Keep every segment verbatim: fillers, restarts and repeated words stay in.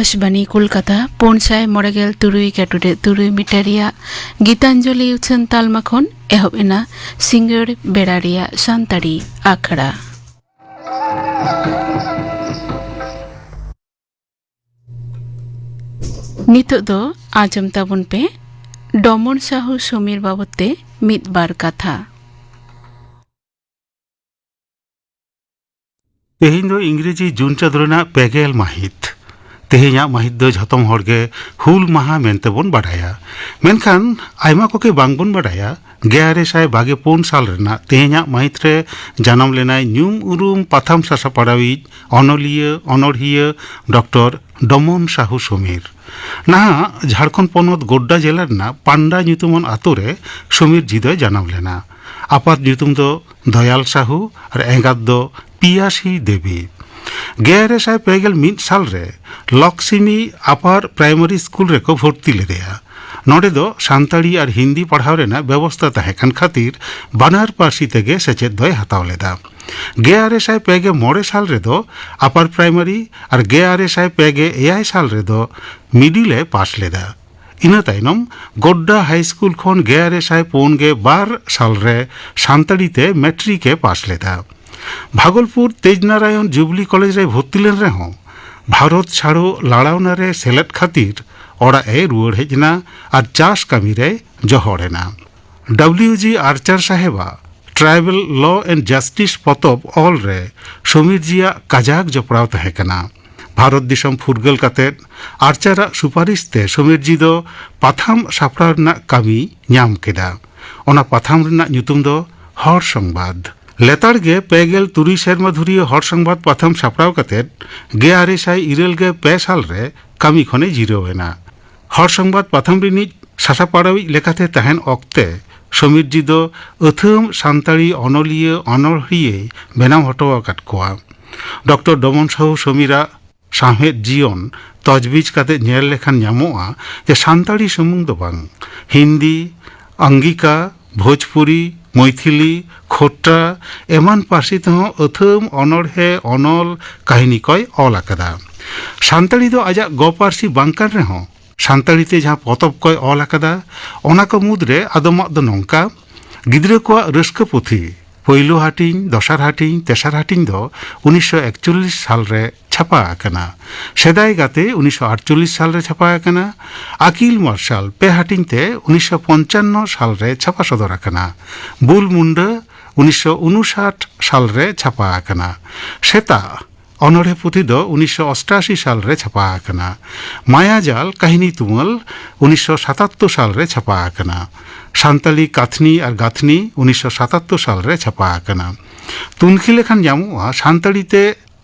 ᱟᱠᱟᱥᱵᱟᱱᱤ ᱠᱳᱞᱠᱟᱛᱟ, ᱯᱩᱱ ᱥᱟᱭ ᱢᱚᱬᱮ ᱜᱮᱞ ᱛᱩᱨᱩᱭ ᱠᱮᱴᱩᱰᱮ ᱛᱩᱨᱩᱭ ᱢᱤᱴᱟᱨ ᱨᱮᱭᱟᱜ ᱜᱤᱛᱟᱧᱡᱚᱞᱤ ᱩᱪᱷᱟᱹᱱ ᱛᱟᱞᱢᱟ ᱠᱷᱚᱱ ᱮᱦᱚᱵ ᱮᱱᱟ ᱥᱤᱸᱜᱟᱹᱲ ᱵᱮᱲᱟ ᱨᱮᱭᱟᱜ ᱥᱟᱱᱛᱟᱲᱤ ᱟᱠᱷᱲᱟ᱾ ᱱᱤᱛᱚᱜ ᱫᱚ ᱟᱸᱡᱚᱢ ᱛᱟᱵᱚᱱ ᱯᱮ ᱰᱚᱢᱚᱱ ᱥᱟᱦᱩ ᱥᱚᱢᱤᱨ ᱵᱟᱵᱚᱛ ᱛᱮ ᱢᱤᱫ ᱵᱟᱨ ᱠᱟᱛᱷᱟ᱾ ᱛᱮᱦᱮᱧ ᱫᱚ ᱤᱝᱨᱮᱡᱤ ᱡᱩᱱ ᱪᱟᱸᱫᱳ ᱨᱮᱱᱟᱜ ᱯᱮ ᱜᱮᱞ ᱢᱟᱹᱦᱤᱛ᱾ ᱛᱮᱦᱮᱧᱟᱜ ᱢᱟᱹᱦᱤᱛ ᱫᱚ ᱡᱷᱚᱛᱚᱢ ᱦᱚᱲ ᱜᱮ ᱦᱩᱞ ᱢᱟᱦᱟ ᱢᱮᱱᱛᱮ ᱵᱚᱱ ᱵᱟᱰᱟᱭᱟ᱾ ᱢᱮᱱᱠᱷᱟᱱ ᱟᱭᱢᱟ ᱠᱚᱜᱮ ᱵᱟᱝ ᱵᱚᱱ ᱵᱟᱰᱟᱭᱟ, ᱜᱮᱞ ᱟᱨᱮ ᱥᱟᱭ ᱵᱟᱜᱮ ᱯᱩᱱ ᱥᱟᱞ ᱨᱮᱱᱟᱜ ᱛᱮᱦᱮᱧᱟᱜ ᱢᱟᱹᱦᱤᱛ ᱨᱮ ᱡᱟᱱᱟᱢ ᱞᱮᱱᱟᱭ ᱧᱩᱢ ᱩᱨᱩᱢ ᱯᱟᱛᱷᱟᱢ ᱥᱟᱥᱟᱯᱟᱲᱟᱣᱤᱡ, ᱚᱱᱚᱞᱤᱭᱟᱹ, ᱚᱱᱚᱲᱦᱤᱭᱟᱹ ᱰᱚᱠᱴᱚᱨ ᱰᱚᱢᱚᱱ ᱥᱟᱦᱩ ᱥᱚᱢᱤᱨ᱾ ᱱᱟᱦᱟᱜ ᱡᱷᱟᱲᱠᱷᱚᱸᱰ ᱯᱚᱱᱚᱛ ᱜᱳᱰᱰᱟ ᱡᱮᱞᱟ ᱨᱮᱱᱟᱜ ᱯᱟᱱᱰᱟ ᱧᱩᱛᱩᱢᱟᱱ ᱟᱛᱳ ᱨᱮ ᱥᱚᱢᱤᱨ ᱡᱤ ᱫᱚᱭ ᱡᱟᱱᱟᱢ ᱞᱮᱱᱟ᱾ ᱟᱯᱟᱛ ᱧᱩᱛᱩᱢ ᱫᱚ ᱫᱚᱭᱟᱞ ᱥᱟᱦᱩ ᱟᱨ ᱮᱸᱜᱟᱛ ᱫᱚ ᱯᱤᱭᱟᱥᱤ ᱫᱮᱵᱤ᱾ ᱜᱮᱞ ᱟᱨᱮ ᱥᱟᱭ ᱯᱮ ᱜᱮᱞ ᱢᱤᱫ ᱥᱟᱞ ᱨᱮ ᱞᱚᱠᱥᱢᱤ ᱟᱯᱟᱨ ᱯᱨᱟᱭᱢᱟᱨᱤ ᱥᱠᱩᱞ ᱨᱮᱠᱚ ᱵᱷᱚᱨᱛᱤ ᱞᱮᱫᱮᱭᱟ᱾ ᱱᱚᱰᱮ ᱫᱚ ᱥᱟᱱᱛᱟᱲᱤ ᱟᱨ ᱦᱤᱱᱫᱤ ᱯᱟᱲᱦᱟᱣ ᱨᱮᱱᱟᱜ ᱵᱮᱵᱚᱥᱛᱟ ᱛᱟᱦᱮᱸ ᱠᱟᱱ ᱠᱷᱟᱹᱛᱤᱨ ᱵᱟᱱᱟᱨ ᱯᱟᱹᱨᱥᱤ ᱛᱮᱜᱮ ᱥᱮᱪᱮᱫ ᱫᱚᱭ ᱦᱟᱛᱟᱣ ᱞᱮᱫᱟ᱾ ᱜᱮᱞ ᱟᱨᱮ ᱥᱟᱭ ᱯᱮ ᱜᱮᱞ ᱢᱚᱬᱮ ᱥᱟᱞ ᱨᱮᱫᱚ ᱟᱯᱟᱨ ᱯᱨᱟᱭᱢᱟᱨᱤ ᱟᱨ ᱜᱮᱞ ᱟᱨᱮ ᱥᱟᱭ ᱯᱮ ᱜᱮᱞ ᱮᱭᱟᱭ ᱥᱟᱞ ᱨᱮᱫᱚ ᱢᱤᱰᱤᱞ ᱮ ᱯᱟᱥ ᱞᱮᱫᱟ᱾ ᱤᱱᱟᱹ ᱛᱟᱭᱱᱚᱢ ᱜᱳᱰᱰᱟ ᱦᱟᱭ ᱥᱠᱩᱞ ᱠᱷᱚᱱ ᱜᱮᱞ ᱟᱨᱮ ᱥᱟᱭ ᱯᱩᱱ ᱜᱮᱞ ᱵᱟᱨ ᱥᱟᱞ ᱨᱮ ᱥᱟᱱᱛᱟᱲᱤ ᱛᱮ ᱢᱮᱴᱨᱤᱠ ᱮ ᱯᱟᱥ ᱞᱮᱫᱟ᱾ ᱵᱷᱟᱜᱚᱞᱯᱩᱨ ᱛᱮᱡᱽᱱᱟᱨᱟᱭᱚᱱ ᱡᱩᱵᱽᱞᱤ ᱠᱚᱞᱮᱡᱽ ᱨᱮ ᱵᱷᱚᱨᱛᱤ ᱞᱮᱱ ᱨᱮᱦᱚᱸ ᱵᱷᱟᱨᱚᱛ ᱪᱷᱟᱲᱚ ᱞᱟᱲᱟᱣᱱᱟ ᱨᱮ ᱥᱮᱞᱮᱫ ᱠᱷᱟᱹᱛᱤᱨ ᱚᱲᱟᱜ ᱮ ᱨᱩᱣᱟᱹᱲ ᱦᱮᱡ ᱮᱱᱟ ᱟᱨ ᱪᱟᱥ ᱠᱟᱹᱢᱤ ᱨᱮᱭ ᱡᱚᱦᱚᱲ ᱮᱱᱟ᱾ ᱰᱟᱵᱽᱞᱤᱭᱩ ᱡᱤ ᱟᱨᱪᱟᱨ ᱥᱟᱦᱮᱵᱟᱜ Tribal Law and Justice ᱯᱚᱛᱚᱵ ᱚᱞ ᱨᱮ ᱥᱚᱢᱤᱨ ᱡᱤᱭᱟᱜ ᱠᱟᱡᱟᱠ ᱡᱚᱯᱲᱟᱣ ᱛᱟᱦᱮᱸ ᱠᱟᱱᱟ᱾ ᱵᱷᱟᱨᱚᱛ ᱫᱤᱥᱚᱢ ᱯᱷᱩᱨᱜᱟᱹᱞ ᱠᱟᱛᱮ ᱟᱨᱪᱟᱨᱟᱜ ᱥᱩᱯᱟᱨᱤᱥ ᱛᱮ ᱥᱚᱢᱤᱨ ᱡᱤ ᱫᱚ ᱯᱟᱛᱷᱟᱢ ᱥᱟᱯᱲᱟᱣ ᱨᱮᱱᱟᱜ ᱠᱟᱹᱢᱤ ᱧᱟᱢ ᱠᱮᱫᱟ᱾ ᱚᱱᱟ ᱯᱟᱛᱷᱟᱢ ᱨᱮᱱᱟᱜ ᱧᱩᱛᱩᱢ ᱫᱚ ᱦᱚᱲ ᱥᱚᱝᱵᱟᱫ᱾ ᱞᱮᱛᱟᱲ ᱜᱮ ᱯᱮ ᱜᱮᱞ ᱛᱩᱨᱩᱭ ᱥᱮᱨᱢᱟ ᱫᱷᱩᱨᱤᱭᱟᱹ ᱦᱚᱲ ᱥᱚᱝᱵᱟᱫ ᱯᱟᱛᱷᱟᱢ ᱥᱟᱯᱲᱟᱣ ᱠᱟᱛᱮ ᱜᱮᱞ ᱟᱨᱮ ᱥᱟᱭ ᱤᱨᱟᱹᱞ ᱜᱮᱞ ᱯᱮ ᱥᱟᱞ ᱨᱮ ᱠᱟᱹᱢᱤ ᱠᱷᱚᱱᱮ ᱡᱤᱨᱟᱹᱣ ᱮᱱᱟ᱾ ᱦᱚᱲ ᱥᱚᱝᱵᱟᱫ ᱯᱟᱛᱷᱟᱢ ᱨᱤᱱᱤᱡ ᱥᱟᱥᱟᱯᱟᱲᱟᱣᱤᱡ ᱞᱮᱠᱟᱛᱮ ᱛᱟᱦᱮᱱ ᱚᱠᱛᱮ ᱥᱚᱢᱤᱨ ᱡᱤ ᱫᱚ ᱟᱹᱛᱷᱟᱹᱢ ᱥᱟᱱᱛᱟᱲᱤ ᱚᱱᱚᱞᱤᱭᱟᱹ ᱚᱱᱚᱬᱦᱤᱭᱟᱹᱭ ᱵᱮᱱᱟᱣ ᱦᱚᱴᱚ ᱟᱠᱟᱫ ᱠᱚᱣᱟ᱾ ᱰᱚᱠᱴᱚᱨ ᱰᱚᱢᱚᱱ ᱥᱟᱦᱩ ᱥᱚᱢᱤᱨᱟᱜ ᱥᱟᱶᱦᱮᱫ ᱡᱤᱭᱚᱱ ᱛᱚᱡᱽᱵᱤᱡᱽ ᱠᱟᱛᱮ ᱧᱮᱞ ᱞᱮᱠᱷᱟᱱ ᱧᱟᱢᱚᱜᱼᱟ ᱡᱮ ᱥᱟᱱᱛᱟᱲᱤ ᱥᱩᱢᱩᱝ ᱫᱚ ᱵᱟᱝ, ᱦᱤᱱᱫᱤ, ᱟᱝᱜᱤᱠᱟ, ᱵᱷᱳᱡᱽᱯᱩᱨᱤ, ᱢᱚᱭᱛᱷᱤᱞᱤ, ᱠᱷᱳᱴᱴᱟ ᱮᱢᱟᱱ ᱯᱟᱹᱨᱥᱤ ᱛᱮᱦᱚᱸ ᱟᱹᱛᱷᱟᱹᱢ ᱚᱱᱚᱬᱦᱮ, ᱚᱱᱚᱞ, ᱠᱟᱹᱦᱱᱤ ᱠᱚᱭ ᱚᱞ ᱟᱠᱟᱫᱟ᱾ ᱥᱟᱱᱛᱟᱲᱤ ᱫᱚ ᱟᱡᱟᱜ ᱜᱚ ᱯᱟᱹᱨᱥᱤ ᱵᱟᱝ ᱠᱟᱱ ᱨᱮᱦᱚᱸ, ᱥᱟᱱᱛᱟᱲᱤ ᱛᱮ ᱡᱟᱦᱟᱸ ᱯᱚᱛᱚᱵ ᱠᱚᱭ ᱚᱞ ᱟᱠᱟᱫᱟ, ᱚᱱᱟ ᱠᱚ ᱢᱩᱫᱽᱨᱮ ᱟᱫᱚᱢᱟᱜ ᱫᱚ ᱱᱚᱝᱠᱟ: ᱜᱤᱫᱽᱨᱟᱹ ᱠᱚᱣᱟᱜ ᱨᱟᱹᱥᱠᱟᱹ ᱯᱩᱛᱷᱤ, ᱯᱳᱭᱞᱳ ᱦᱟᱹᱴᱤᱧ, ᱫᱚᱥᱟᱨ ᱦᱟᱹᱴᱤᱧ, ᱛᱮᱥᱟᱨ ᱦᱟᱹᱴᱤᱧ ᱫᱚ ᱩᱱᱤᱥᱥᱚ ᱮᱠᱪᱚᱞᱞᱤᱥ ᱥᱟᱞ ᱨᱮ ᱪᱷᱟᱯᱟ ᱟᱠᱟᱱᱟ᱾ ᱥᱮᱫᱟᱭ ᱜᱟᱛᱮ ᱩᱱᱤᱥᱥᱚ ᱟᱴᱪᱚᱞᱞᱤᱥ ᱥᱟᱞ ᱨᱮ ᱪᱷᱟᱯᱟ ᱟᱠᱟᱱᱟ᱾ ᱟᱹᱠᱤᱞ ᱢᱟᱨᱥᱟᱞ ᱯᱮ ᱦᱟᱹᱴᱤᱧ ᱛᱮ ᱩᱱᱤᱥᱥᱚ ᱯᱚᱧᱪᱟᱱᱱᱚ ᱥᱟᱞ ᱨᱮ ᱪᱷᱟᱯᱟ ᱥᱚᱫᱚᱨ ᱟᱠᱟᱱᱟ᱾ ᱵᱩᱞ ᱢᱩᱱᱰᱟᱹ ᱩᱱᱤᱥᱥᱚ ᱩᱱᱩᱥᱟᱴ ᱥᱟᱞ ᱨᱮ ᱪᱷᱟᱯᱟ ᱟᱠᱟᱱᱟ᱾ ᱥᱮᱛᱟᱜ ᱚᱱᱚᱬᱦᱮ ᱯᱩᱛᱷᱤ ᱫᱚ ᱩᱱᱤᱥᱥᱚ ᱚᱥᱴᱟᱥᱤ ᱥᱟᱞ ᱨᱮ ᱪᱷᱟᱯᱟ ᱟᱠᱟᱱᱟ᱾ ᱢᱟᱭᱟᱡᱟᱞ ᱠᱟᱹᱦᱱᱤ ᱛᱩᱢᱟᱹᱞ ᱩᱱᱤᱥᱥᱚ ᱥᱟᱛᱟᱛᱛᱚᱨ ᱥᱟᱞ ᱨᱮ ᱪᱷᱟᱯᱟ ᱟᱠᱟᱱᱟ᱾ ᱥᱟᱱᱛᱟᱲᱤ ᱠᱟᱛᱷᱱᱤ ᱟᱨ ᱜᱟᱹᱛᱷᱱᱤ ᱩᱱᱤᱥᱥᱚ ᱥᱟᱛᱟᱛᱛᱚᱨ ᱥᱟᱞ ᱨᱮ ᱪᱷᱟᱯᱟ ᱟᱠᱟᱱᱟ᱾ ᱛᱩᱱᱠᱷᱤ ᱞᱮᱠᱷᱟᱱ ᱧᱟᱢᱚᱜᱼᱟ, ᱥᱟᱱᱛᱟᱲᱤ ᱛᱮ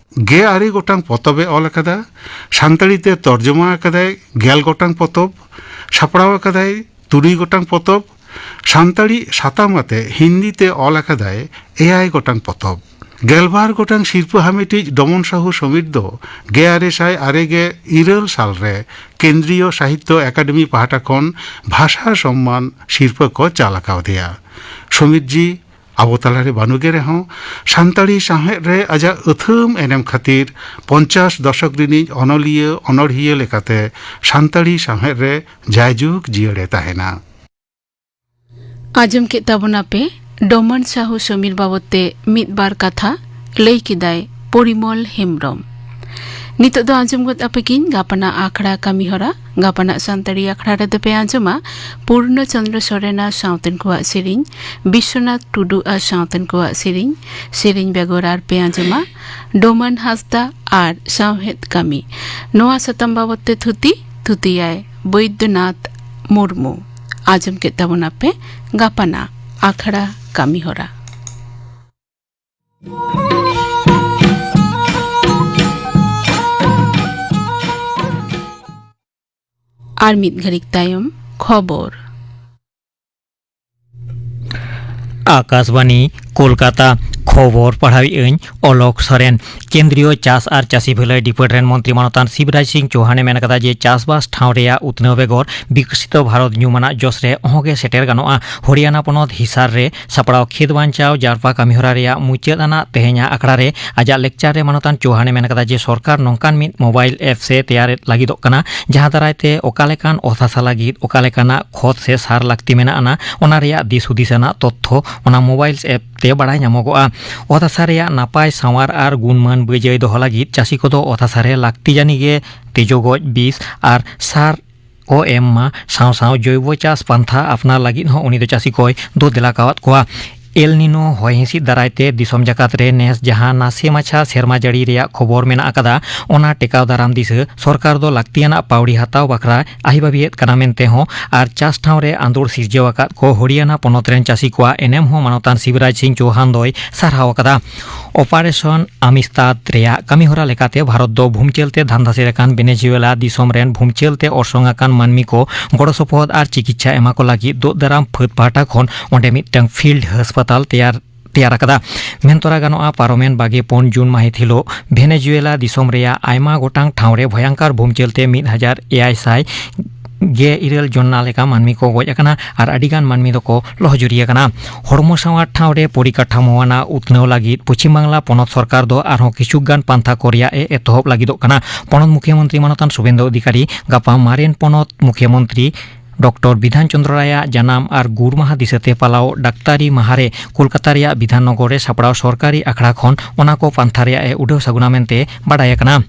ᱜᱮ ᱟᱨᱮ ᱜᱚᱴᱟᱝ ᱯᱚᱛᱚᱵ ᱮ ᱚᱞ ᱟᱠᱟᱫᱟ᱾ ᱥᱟᱱᱛᱟᱲᱤ ᱛᱮ ᱛᱚᱨᱡᱚᱢᱟ ᱟᱠᱟᱫᱟᱭ ᱜᱮᱞ ᱜᱚᱴᱟᱝ ᱯᱚᱛᱚᱵ, ᱥᱟᱯᱲᱟᱣ ᱟᱠᱟᱫᱟᱭ ᱛᱩᱨᱩᱭ ᱜᱚᱴᱟᱝ ᱯᱚᱛᱚᱵ᱾ ᱥᱟᱱᱛᱟᱲᱤ ᱥᱟᱛᱟᱢ ᱟᱛᱮ ᱦᱤᱱᱫᱤ ᱛᱮ ᱚᱞ ᱟᱠᱟᱫᱟᱭ ᱮᱭᱟᱭ ᱜᱚᱴᱟᱝ ᱯᱚᱛᱚᱵ᱾ ᱜᱮᱞᱵᱟᱨ ᱜᱚᱴᱟᱝ ᱥᱤᱨᱯᱟᱹ ᱦᱟᱢᱮᱴᱤᱡ ᱰᱚᱢᱚᱱ ᱥᱟᱦᱩ ᱥᱚᱢᱤᱨ ᱫᱚ ᱜᱮᱞ ᱟᱨᱮ ᱥᱟᱭ ᱟᱨᱮ ᱜᱮᱞ ᱤᱨᱟᱹᱞ ᱥᱟᱞ ᱨᱮ ᱠᱮᱱᱫᱨᱤᱭᱚ ᱥᱟᱦᱤᱛᱛᱚ ᱮᱠᱟᱰᱮᱢᱤ ᱯᱟᱦᱴᱟ ᱠᱷᱚᱱ ᱵᱷᱟᱥᱟ ᱥᱚᱢᱢᱟᱱ ᱥᱤᱨᱯᱟᱹ ᱠᱚ ᱪᱟᱞ ᱟᱠᱟᱣᱫᱮᱭᱟ᱾ ᱥᱚᱢᱤᱨ ᱡᱤ ᱟᱵᱚ ᱛᱟᱞᱟᱨᱮ ᱵᱟᱹᱱᱩᱜᱮ ᱨᱮᱦᱚᱸ, ᱥᱟᱱᱛᱟᱲᱤ ᱥᱟᱶᱦᱮᱫ ᱨᱮ ᱟᱡᱟᱜ ᱟᱹᱛᱷᱟᱹᱢ ᱮᱱᱮᱢ ᱠᱷᱟᱹᱛᱤᱨ ᱯᱚᱧᱪᱟᱥ ᱫᱚᱥᱚᱠ ᱨᱤᱱᱤᱡ ᱚᱱᱚᱞᱤᱭᱟᱹ ᱚᱱᱚᱲᱦᱤᱭᱟᱹ ᱞᱮᱠᱟᱛᱮ ᱥᱟᱱᱛᱟᱲᱤ ᱥᱟᱶᱦᱮᱫ ᱨᱮ ᱡᱟᱭᱡᱩᱜᱽ ᱡᱤᱭᱟᱹᱲᱮ ᱛᱟᱦᱮᱱᱟ᱾ ᱟᱸᱡᱚᱢ ᱠᱮᱫ ᱛᱟᱵᱚᱱᱟᱯᱮ ᱰᱚᱢᱟᱱ ᱥᱟᱦᱩ ᱥᱚᱢᱤᱨ ᱵᱟᱵᱚᱛ ᱛᱮ ᱢᱤᱫ ᱵᱟᱨ ᱠᱟᱛᱷᱟ᱾ ᱞᱟᱹᱭ ᱠᱮᱫᱟᱭ ᱯᱚᱨᱤᱢᱚᱞ ᱦᱮᱢᱵᱽᱨᱚᱢ᱾ ᱱᱤᱛᱚᱜ ᱫᱚ ᱟᱸᱡᱚᱢ ᱜᱚᱫ ᱟᱯᱮ ᱜᱤᱧ ᱜᱟᱯᱟᱱᱟᱜ ᱟᱠᱷᱲᱟ ᱠᱟᱹᱢᱤ ᱦᱚᱨᱟ᱾ ᱜᱟᱯᱟᱱᱟᱜ ᱥᱟᱱᱛᱟᱲᱤ ᱟᱠᱷᱲᱟ ᱨᱮᱫᱚ ᱯᱮ ᱟᱸᱡᱚᱢᱟ ᱯᱩᱨᱱᱚ ᱪᱚᱸᱫᱽᱨᱚ ᱥᱚᱨᱮᱱ ᱟᱨ ᱥᱟᱶᱛᱮᱱ ᱠᱚᱣᱟᱜ ᱥᱮᱨᱮᱧ, ᱵᱤᱥᱥᱚᱱᱟᱛᱷ ᱴᱩᱰᱩ ᱟᱨ ᱥᱟᱶᱛᱮᱱ ᱠᱚᱣᱟᱜ ᱥᱮᱨᱮᱧ, ᱥᱮᱨᱮᱧ ᱵᱮᱜᱚᱨ ᱟᱨ ᱯᱮ ᱟᱸᱡᱚᱢᱟ ᱰᱚᱢᱟᱱ ᱦᱟᱸᱥᱫᱟ ᱟᱨ ᱥᱟᱶᱦᱮᱫ ᱠᱟᱹᱢᱤ᱾ ᱱᱚᱣᱟ ᱥᱟᱛᱟᱢ ᱵᱟᱵᱚᱛ ᱛᱮ ᱛᱷᱩᱛᱤ, ᱛᱷᱩᱛᱤᱭᱟᱭ ᱵᱳᱭᱫᱚᱱᱟᱛᱷ ᱢᱩᱨᱢᱩ᱾ ᱟᱸᱡᱚᱢ ᱠᱮᱫ ᱛᱟᱵᱚᱱᱟᱯᱮ ᱜᱟᱯᱟᱱᱟᱜ ᱟᱠᱷᱲᱟ ᱠᱟᱹᱢᱤ ᱦᱚᱨᱟ᱾ ᱟᱨ ᱢᱤᱫ ᱜᱷᱟᱹᱲᱤᱠ ᱛᱟᱭᱚᱢ ᱠᱷᱚᱵᱚᱨ᱾ ᱟᱠᱟᱥᱵᱟᱱᱤ, ᱠᱳᱞᱠᱟᱛᱟ᱾ ᱠᱷᱚᱵᱚᱨ ᱯᱟᱲᱦᱟᱣᱮᱫ ᱟᱹᱧ ᱚᱞᱚᱠ ᱥᱚᱨᱮᱱ᱾ ᱠᱮᱱᱫᱨᱤᱭᱚ ᱪᱟᱥ ᱟᱨ ᱪᱟᱹᱥᱤ ᱵᱷᱟᱹᱞᱟᱹᱭ ᱰᱤᱯᱟᱨᱴᱢᱮᱱᱴ ᱨᱮᱱ ᱢᱚᱱᱛᱨᱤ ᱢᱟᱱᱚᱛᱟᱱ ᱥᱤᱵᱨᱟᱡᱽ ᱥᱤᱝ ᱪᱳᱦᱟᱱᱮ ᱢᱮᱱ ᱠᱟᱫᱟ ᱡᱮ ᱪᱟᱥᱵᱟᱥ ᱴᱷᱟᱶ ᱨᱮᱭᱟᱜ ᱩᱛᱱᱟᱹᱣ ᱵᱮᱜᱚᱨ ᱵᱤᱠᱥᱤᱛᱚ ᱵᱷᱟᱨᱚᱛ ᱧᱩᱢᱟᱱᱟᱜ ᱡᱚᱥ ᱨᱮ ᱚᱦᱚᱸᱜᱮ ᱥᱮᱴᱮᱨ ᱜᱟᱱᱚᱜᱼᱟ᱾ ᱦᱚᱨᱤᱭᱟᱱᱟ ᱯᱚᱱᱚᱛ ᱦᱤᱥᱟᱨ ᱨᱮ ᱥᱟᱯᱲᱟᱣ ᱠᱷᱮᱛ ᱵᱟᱧᱪᱟᱣ ᱡᱟᱨᱯᱟ ᱠᱟᱹᱢᱤᱦᱚᱨᱟ ᱨᱮᱭᱟᱜ ᱢᱩᱪᱟᱹᱫ ᱟᱱᱟᱜ ᱛᱮᱦᱮᱧᱟᱜ ᱟᱠᱷᱲᱟ ᱨᱮ ᱟᱡᱟᱜ ᱞᱮᱠᱪᱟᱨ ᱨᱮ ᱢᱟᱱᱚᱛᱟᱱ ᱪᱳᱦᱟᱱᱮ ᱢᱮᱱ ᱠᱟᱫᱟ ᱡᱮ ᱥᱚᱨᱠᱟᱨ ᱱᱚᱝᱠᱟᱱ ᱢᱤᱫ ᱢᱳᱵᱟᱭᱤᱞ ᱮᱯ ᱥᱮ ᱛᱮᱭᱟᱨ ᱞᱟᱹᱜᱤᱫᱚᱜ ᱠᱟᱱᱟ, ᱡᱟᱦᱟᱸ ᱫᱟᱨᱟᱭ ᱛᱮ ᱚᱠᱟ ᱞᱮᱠᱟᱱ ᱚᱛ ᱦᱟᱥᱟ ᱞᱟᱹᱜᱤᱫ ᱚᱠᱟ ᱞᱮᱠᱟᱱᱟᱜ ᱠᱷᱚᱛ ᱥᱮ ᱥᱟᱨ ᱞᱟᱹᱠᱛᱤ ᱢᱮᱱᱟᱜ ᱟᱱᱟ, ᱚᱱᱟ ᱨᱮᱭᱟᱜ ᱫᱤᱥ ᱦᱩᱫᱤᱥ ᱟᱱᱟᱜ ᱛᱚᱛᱛᱷᱚ ᱚᱱᱟ ᱢᱳᱵᱟᱭᱤᱞ ᱮᱯ ᱛᱮ ᱵᱟᱲᱟᱭ ᱧᱟᱢᱚᱜᱚᱜᱼᱟ᱾ ᱚᱛ ᱦᱟᱥᱟ ᱨᱮᱭᱟᱜ ᱱᱟᱯᱟᱭ ᱥᱟᱶᱟᱨ ᱟᱨ ᱜᱩᱱᱢᱟᱱ ᱵᱟᱹᱡᱟᱹᱭ ᱫᱚᱦᱚ ᱞᱟᱹᱜᱤᱫ ᱪᱟᱹᱥᱤ ᱠᱚᱫᱚ ᱚᱛ ᱦᱟᱥᱟ ᱨᱮ ᱞᱟᱹᱠᱛᱤ ᱡᱟᱹᱱᱤ ᱜᱮ ᱛᱮᱡᱳ ᱜᱚᱡ ᱵᱤᱥ ᱟᱨ ᱥᱟᱨ ᱠᱚ ᱮᱢ ᱢᱟ, ᱥᱟᱶ ᱥᱟᱶ ᱡᱳᱭᱵᱚ ᱪᱟᱥ ᱯᱟᱱᱛᱷᱟ ᱟᱯᱱᱟᱨ ᱞᱟᱹᱜᱤᱫ ᱦᱚᱸ ᱩᱱᱤ ᱫᱚ ᱪᱟᱹᱥᱤ ᱠᱚᱭ ᱫᱳ ᱫᱮᱞᱟ ᱠᱟᱣᱟᱫ ᱠᱚᱣᱟ᱾ ᱮᱞ ᱱᱤᱱᱳ ᱦᱚᱭ ᱦᱤᱸᱥᱤᱫ ᱫᱟᱨᱟᱭ ᱛᱮ ᱫᱤᱥᱚᱢ ᱡᱟᱠᱟᱛ ᱨᱮ ᱱᱮᱥ ᱡᱟᱦᱟᱸ ᱱᱟᱥᱮ ᱢᱟᱪᱷᱟ ᱥᱮᱨᱢᱟ ᱡᱟᱹᱲᱤ ᱨᱮᱭᱟᱜ ᱠᱷᱚᱵᱚᱨ ᱢᱮᱱᱟᱜ ᱟᱠᱟᱫᱟ, ᱚᱱᱟ ᱴᱮᱠᱟᱣ ᱫᱟᱨᱟᱢ ᱫᱤᱥᱟᱹ ᱥᱚᱨᱠᱟᱨ ᱫᱚ ᱞᱟᱹᱠᱛᱤᱭᱟᱱᱟᱜ ᱯᱟᱹᱣᱲᱤ ᱦᱟᱛᱟᱣ ᱵᱟᱠᱷᱨᱟ ᱟᱹᱦᱤᱵᱟᱹᱵᱤᱭᱮᱫ ᱠᱟᱱᱟ ᱢᱮᱱᱛᱮ ᱦᱚᱸ ᱟᱨ ᱪᱟᱥ ᱴᱷᱟᱶ ᱨᱮ ᱟᱸᱫᱳᱲ ᱥᱤᱨᱡᱟᱹᱣ ᱟᱠᱟᱫ ᱠᱚ ᱦᱚᱨᱤᱭᱟᱱᱟ ᱯᱚᱱᱚᱛ ᱨᱮᱱ ᱪᱟᱹᱥᱤ ᱠᱚᱣᱟᱜ ᱮᱱᱮᱢ ᱦᱚᱸ ᱢᱟᱱᱚᱛᱟᱱ ᱥᱤᱵᱨᱟᱡᱽ ᱥᱤᱝ ᱪᱳᱦᱟᱱ ᱫᱚᱭ ᱥᱟᱨᱦᱟᱣ ᱟᱠᱟᱫᱟ᱾ ᱚᱯᱟᱨᱮᱥᱚᱱ ᱟᱢᱤᱥᱛᱟᱫ ᱨᱮᱭᱟᱜ ᱠᱟᱹᱢᱤᱦᱚᱨᱟ ᱞᱮᱠᱟᱛᱮ ᱵᱷᱟᱨᱚᱛ ᱫᱚ ᱵᱷᱩᱢᱪᱟᱹᱞ ᱛᱮ ᱫᱷᱟᱱᱫᱟ ᱥᱮᱫ ᱟᱠᱟᱱ ᱵᱷᱮᱱᱮᱡᱩᱭᱮᱞᱟ ᱫᱤᱥᱚᱢ ᱨᱮᱱ ᱵᱷᱩᱢᱪᱟᱹᱞ ᱛᱮ ᱚᱨᱥᱚᱝ ᱟᱠᱟᱱ ᱢᱟᱹᱱᱢᱤ ᱠᱚ ᱜᱚᱲᱚ ᱥᱚᱯᱚᱦᱚᱫ ᱟᱨ ᱪᱤᱠᱤᱛᱥᱟ ᱮᱢᱟ ᱠᱚ ᱞᱟᱹᱜᱤᱫ ᱫᱳᱜ ᱫᱟᱨᱟᱢ ᱯᱷᱟᱹᱫ ᱯᱟᱦᱴᱟ ᱠᱷᱚᱱ ᱚᱸᱰᱮ ᱢᱤᱫᱴᱟᱝ ᱯᱷᱤᱞᱰ ᱦᱟᱥᱯᱟᱛᱟᱞ ᱛᱮᱭᱟᱨ ᱛᱮᱭᱟᱨ ᱟᱠᱟᱫᱟ᱾ ᱢᱮᱱ ᱛᱚᱨᱟ ᱜᱟᱱᱚᱜᱼᱟ, ᱯᱟᱨᱚᱢᱮᱱ ᱵᱟᱜᱮ ᱯᱩᱱ ᱡᱩᱱ ᱢᱟᱹᱦᱤᱛ ᱦᱤᱞᱳᱜ ᱵᱷᱮᱱᱮᱡᱩᱭᱮᱞᱟ ᱫᱤᱥᱚᱢ ᱨᱮᱭᱟᱜ ᱟᱭᱢᱟ ᱜᱚᱴᱟᱝ ᱴᱷᱟᱶ ᱨᱮ ᱵᱷᱚᱭᱟᱝᱠᱟᱨ ᱵᱷᱩᱢᱪᱟᱹᱞ ᱛᱮ ᱢᱤᱫ ᱦᱟᱡᱟᱨ ᱮᱭᱟᱭ ᱥᱟᱭ ᱜᱮ ᱤᱨᱟᱹᱞ ᱡᱚᱱ ᱞᱮᱠᱟ ᱢᱟᱹᱱᱢᱤ ᱠᱚ ᱜᱚᱡ ᱟᱠᱟᱱᱟ ᱟᱨ ᱟᱹᱰᱤ ᱜᱟᱱ ᱢᱟᱹᱱᱢᱤ ᱫᱚᱠᱚ ᱞᱚᱦᱚᱡᱩᱨᱤ ᱟᱠᱟᱱᱟ᱾ ᱦᱚᱲᱢᱚ ᱥᱟᱶᱟᱨ ᱴᱷᱟᱶ ᱨᱮ ᱯᱚᱨᱤᱠᱟᱴᱷᱟᱢᱳ ᱟᱱᱟᱜ ᱩᱛᱱᱟᱹᱣ ᱞᱟᱹᱜᱤᱫ ᱯᱚᱪᱷᱤᱢ ᱵᱟᱝᱞᱟ ᱯᱚᱱᱚᱛ ᱥᱚᱨᱠᱟᱨ ᱫᱚ ᱟᱨᱦᱚᱸ ᱠᱤᱪᱷᱩ ᱜᱟᱱ ᱯᱟᱱᱛᱷᱟ ᱠᱚ ᱨᱮᱭᱟᱜ ᱮ ᱮᱛᱚᱦᱚᱵ ᱞᱟᱹᱜᱤᱫᱚᱜ ᱠᱟᱱᱟ᱾ ᱯᱚᱱᱚᱛ ᱢᱩᱠᱷᱭᱟᱹ ᱢᱚᱱᱛᱨᱤ ᱢᱟᱱᱚᱛᱟᱱ ᱥᱩᱵᱷᱮᱱᱫᱩ ᱚᱫᱷᱤᱠᱟᱨᱤ ᱜᱟᱯᱟ ᱢᱟᱨᱮᱱ ᱯᱚᱱᱚᱛ ᱢᱩᱠᱷᱭᱟᱹ ᱢᱚᱱᱛᱨᱤ ᱰᱚᱠᱴᱚᱨ ᱵᱤᱫᱷᱟᱱ ᱪᱚᱸᱫᱽᱨᱚ ᱨᱟᱭᱟᱜ ᱡᱟᱱᱟᱢ ᱟᱨ ᱜᱩᱨ ᱢᱟᱦᱟ ᱫᱤᱥᱟᱹᱛᱮ ᱯᱟᱞᱟᱣ ᱰᱟᱠᱛᱟᱨᱤ ᱢᱟᱦᱟ ᱨᱮ ᱠᱳᱞᱠᱟᱛᱟ ᱨᱮᱭᱟᱜ ᱵᱤᱫᱷᱟᱱ ᱱᱚᱜᱚᱨ ᱨᱮ ᱥᱟᱯᱲᱟᱣ ᱥᱚᱨᱠᱟᱨᱤ ᱟᱠᱷᱲᱟ ᱠᱷᱚᱱ ᱚᱱᱟ ᱠᱚ ᱯᱟᱱᱛᱷᱟ ᱨᱮᱭᱟᱜ ᱮ ᱩᱰᱟᱹᱣ ᱥᱟᱹᱜᱩᱱᱟ ᱢᱮᱱᱛᱮ ᱵᱟᱰᱟᱭ ᱟᱠᱟᱱᱟ᱾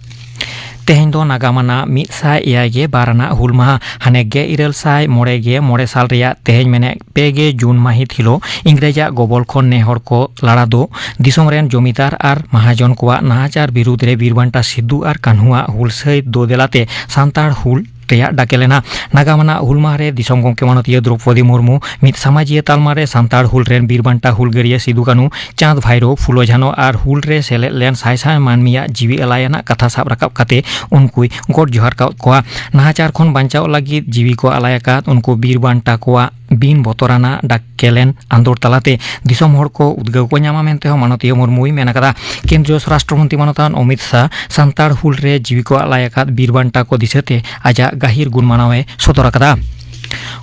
ᱛᱮᱦᱮᱧ ᱫᱚ ᱱᱟᱜᱟᱢ ᱟᱱᱟᱜ ᱢᱤᱫ ᱥᱟᱭ ᱮᱭᱟᱭ ᱜᱮ ᱵᱟᱨ ᱟᱱᱟᱜ ᱦᱩᱞ ᱢᱟᱦᱟ᱾ ᱦᱟᱱᱮ ᱜᱮᱞ ᱤᱨᱟᱹᱞ ᱥᱟᱭ ᱢᱚᱬᱮ ᱜᱮ ᱢᱚᱬᱮ ᱥᱟᱞ ᱨᱮᱭᱟᱜ ᱛᱮᱦᱮᱧ ᱢᱮᱱᱮᱫ ᱯᱮ ᱜᱮ ᱡᱩᱱ ᱢᱟᱹᱦᱤᱛ ᱦᱤᱞᱳᱜ ᱤᱝᱨᱮᱡᱟᱜ ᱜᱚᱵᱚᱞ ᱠᱷᱚᱱ ᱱᱮ ᱦᱚᱲ ᱠᱚ ᱞᱟᱲᱟ ᱫᱚ ᱫᱤᱥᱚᱢ ᱨᱮᱱ ᱡᱚᱢᱤᱫᱟᱨ ᱟᱨ ᱢᱟᱦᱟᱡᱚᱱ ᱠᱚᱣᱟᱜ ᱱᱟᱦᱟᱪᱟᱨ ᱵᱤᱨᱩᱫᱽ ᱨᱮ ᱵᱤᱨ ᱵᱟᱱᱴᱟ ᱥᱤᱫᱩ ᱟᱨ ᱠᱟᱹᱱᱦᱩᱣᱟᱜ ᱦᱩᱞᱥᱟᱹᱭ ᱫᱳ ᱫᱮᱞᱟᱛᱮ ᱥᱟᱱᱛᱟᱲ ᱦᱩᱞ ᱨᱮᱭᱟᱜ ᱰᱟᱠᱮ ᱞᱮᱱᱟ᱾ ᱱᱟᱜᱟᱢ ᱟᱱᱟᱜ ᱦᱩᱞ ᱢᱟᱦᱟ ᱨᱮ ᱫᱤᱥᱚᱢ ᱜᱚᱢᱠᱮ ᱢᱟᱱᱚᱛᱤᱭᱟᱹ ᱫᱨᱚᱯᱚᱫᱤ ᱢᱩᱨᱢᱩ ᱢᱤᱫ ᱥᱟᱢᱟᱡᱤᱭᱟᱹ ᱛᱟᱞᱢᱟ ᱨᱮ ᱥᱟᱱᱛᱟᱲ ᱦᱩᱞ ᱨᱮᱱ ᱵᱤᱨ ᱵᱟᱱᱴᱟ ᱦᱩᱞᱜᱟᱹᱨᱤᱭᱟᱹ ᱥᱤᱫᱩ ᱠᱟᱹᱱᱦᱩ, ᱪᱟᱸᱫᱽ ᱵᱷᱟᱭᱨᱳ, ᱯᱷᱩᱞᱳ ᱡᱷᱟᱱᱳ ᱟᱨ ᱦᱩᱞ ᱨᱮ ᱥᱮᱞᱮᱫ ᱞᱮᱱ ᱥᱟᱭ ᱥᱟᱭ ᱢᱟᱹᱱᱢᱤᱭᱟᱜ ᱡᱤᱣᱤ ᱟᱞᱟᱭ ᱟᱱᱟᱜ ᱠᱟᱛᱷᱟ ᱥᱟᱵ ᱨᱟᱠᱟᱵ ᱠᱟᱛᱮ ᱩᱱᱠᱩᱭ ᱜᱚᱰ ᱡᱚᱦᱟᱨ ᱠᱟᱣᱟᱫ ᱠᱚᱣᱟ᱾ ᱱᱟᱦᱟᱪᱟᱨ ᱠᱷᱚᱱ ᱵᱟᱧᱪᱟᱣ ᱞᱟᱹᱜᱤᱫ ᱡᱤᱣᱤ ᱠᱚ ᱟᱞᱟᱭ ᱟᱠᱟᱫ ᱩᱱᱠᱩ ᱵᱤᱨ ᱵᱟᱱᱴᱟ ᱠᱚᱣᱟᱜ ᱵᱤᱱ ᱵᱚᱛᱚᱨᱟᱱᱟᱜ ᱰᱟᱠᱠᱮᱞᱮᱱ ᱟᱸᱫᱳᱲ ᱛᱟᱞᱟᱛᱮ ᱫᱤᱥᱚᱢ ᱦᱚᱲ ᱠᱚ ᱩᱫᱽᱜᱟᱹᱣ ᱠᱚ ᱧᱟᱢᱟ ᱢᱮᱱᱛᱮ ᱦᱚᱸ ᱢᱟᱱᱚᱛᱤᱭᱟᱹ ᱢᱩᱨᱢᱩᱭ ᱢᱮᱱ ᱟᱠᱟᱫᱟ᱾ ᱠᱮᱱᱫᱨᱤᱭᱚ ᱥᱚᱨᱟᱥᱴᱨᱚ ᱢᱚᱱᱛᱨᱤ ᱢᱟᱱᱚᱛᱟᱱ ᱚᱢᱤᱛ ᱥᱟᱦ ᱥᱟᱱᱛᱟᱲ ᱦᱩᱞ ᱨᱮ ᱡᱤᱣᱤ ᱠᱚ ᱟᱞᱟᱭ ᱟᱠᱟᱫ ᱵᱤᱨ ᱵᱟᱱᱴᱟ ᱠᱚ ᱫᱤᱥᱟᱹᱛᱮ ᱟᱡᱟᱜ ᱜᱟᱹᱦᱤᱨ ᱜᱩᱱ ᱢᱟᱱᱟᱣ ᱮ ᱥᱚᱫᱚᱨ ᱟᱠᱟᱫᱟ᱾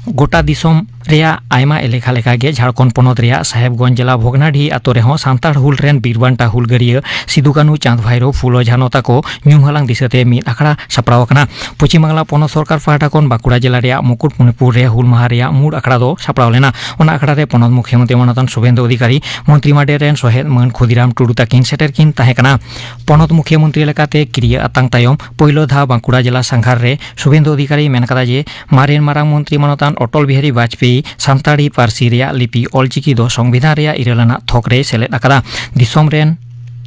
ᱜᱚᱴᱟ ᱫᱤᱥᱚᱢ ᱨᱮᱭᱟᱜ ᱟᱭᱢᱟ ᱮᱞᱮᱠᱟ ᱞᱮᱠᱟᱜᱮ ᱡᱷᱟᱲᱠᱷᱚᱸᱰ ᱯᱚᱱᱚᱛ ᱨᱮᱭᱟᱜ ᱥᱟᱦᱮᱵᱽᱜᱚᱸᱡᱽ ᱡᱮᱞᱟ ᱵᱷᱚᱜᱽᱱᱟᱰᱤᱦᱤ ᱟᱛᱳ ᱨᱮᱦᱚᱸ ᱥᱟᱱᱛᱟᱲ ᱦᱩᱞ ᱨᱮᱱ ᱵᱤᱨ ᱵᱟᱱᱴᱟ ᱦᱩᱞᱜᱟᱹᱨᱤᱭᱟᱹ ᱥᱤᱫᱩ ᱠᱟᱹᱱᱦᱩ, ᱪᱟᱸᱫᱽ ᱵᱷᱟᱭᱨᱳ, ᱯᱷᱩᱞᱳ ᱡᱷᱟᱱᱚ ᱛᱟᱠᱚ ᱧᱩᱢ ᱦᱟᱞᱟᱝ ᱫᱤᱥᱟᱹᱛᱮ ᱢᱤᱫ ᱟᱠᱷᱲᱟ ᱥᱟᱯᱲᱟᱣ ᱟᱠᱟᱱᱟ᱾ ᱯᱚᱪᱷᱤᱢ ᱵᱟᱝᱞᱟ ᱯᱚᱱᱚᱛ ᱥᱚᱨᱠᱟᱨ ᱯᱟᱦᱴᱟ ᱠᱷᱚᱱ ᱵᱟᱸᱠᱩᱲᱟ ᱡᱮᱞᱟ ᱨᱮᱭᱟᱜ ᱢᱩᱠᱩᱴᱢᱚᱱᱤᱯᱩᱨ ᱨᱮ ᱦᱩᱞ ᱢᱟᱦᱟ ᱨᱮᱭᱟᱜ ᱢᱩᱲ ᱟᱠᱷᱲᱟ ᱫᱚ ᱥᱟᱯᱲᱟᱣ ᱞᱮᱱᱟ᱾ ᱚᱱᱟ ᱟᱠᱷᱲᱟ ᱨᱮ ᱯᱚᱱᱚᱛ ᱢᱩᱠᱷᱭᱟᱹ ᱢᱚᱱᱛᱨᱤ ᱢᱟᱱᱚᱛᱟᱱ ᱥᱩᱵᱷᱮᱱᱫᱩ ᱚᱫᱷᱤᱠᱟᱨᱤ, ᱢᱚᱱᱛᱨᱤ ᱢᱟᱰᱮᱨ ᱨᱮᱱ ᱥᱚᱦᱮᱫ ᱢᱟᱹᱱ ᱠᱷᱩᱫᱤᱨᱟᱢ ᱴᱩᱰᱩ ᱛᱟᱹᱠᱤᱱ ᱥᱮᱴᱮᱨ ᱠᱤᱱ ᱛᱟᱦᱮᱸ ᱠᱟᱱᱟ᱾ ᱯᱚᱱᱚᱛ ᱢᱩᱠᱷᱭᱟᱹ ᱢᱚᱱᱛᱨᱤ ᱞᱮᱠᱟᱛᱮ ᱠᱤᱨᱤᱭᱟᱹ ᱟᱛᱟᱝ ᱛᱟᱭᱚᱢ ᱯᱳᱭᱞᱳ ᱫᱷᱟᱣ ᱵᱟᱸᱠᱩᱲᱟ ᱡᱮᱞᱟ ᱥᱟᱸᱜᱷᱟᱨ ᱨᱮ ᱥᱩᱵᱷᱮᱱᱫᱩ ᱚᱫᱷᱤᱠᱟᱨᱤ ᱢᱮᱱ ᱠᱟᱫᱟ ᱡᱮ ᱢᱟᱨᱮᱱ ᱢᱟᱨᱟᱝ ᱢᱚᱱᱛᱨᱤ ᱢᱟᱱᱚᱛᱟᱱ ᱚᱴᱚᱞ ᱵᱤᱦᱟᱨᱤ ᱵᱟᱡᱽᱯᱮᱭᱤ ᱥᱟᱱᱛᱟᱲᱤ ᱯᱟᱹᱨᱥᱤ ᱨᱮᱭᱟᱜ ᱞᱤᱯᱤ ᱚᱞᱪᱤᱠᱤ ᱫᱚ ᱥᱚᱝᱵᱤᱫᱷᱟᱱ ᱨᱮᱭᱟᱜ ᱤᱨᱟᱹᱞ ᱟᱱᱟᱜ ᱛᱷᱚᱠ ᱨᱮᱭ ᱥᱮᱞᱮᱫ ᱟᱠᱟᱫᱟ᱾ ᱫᱤᱥᱚᱢ ᱨᱮᱱ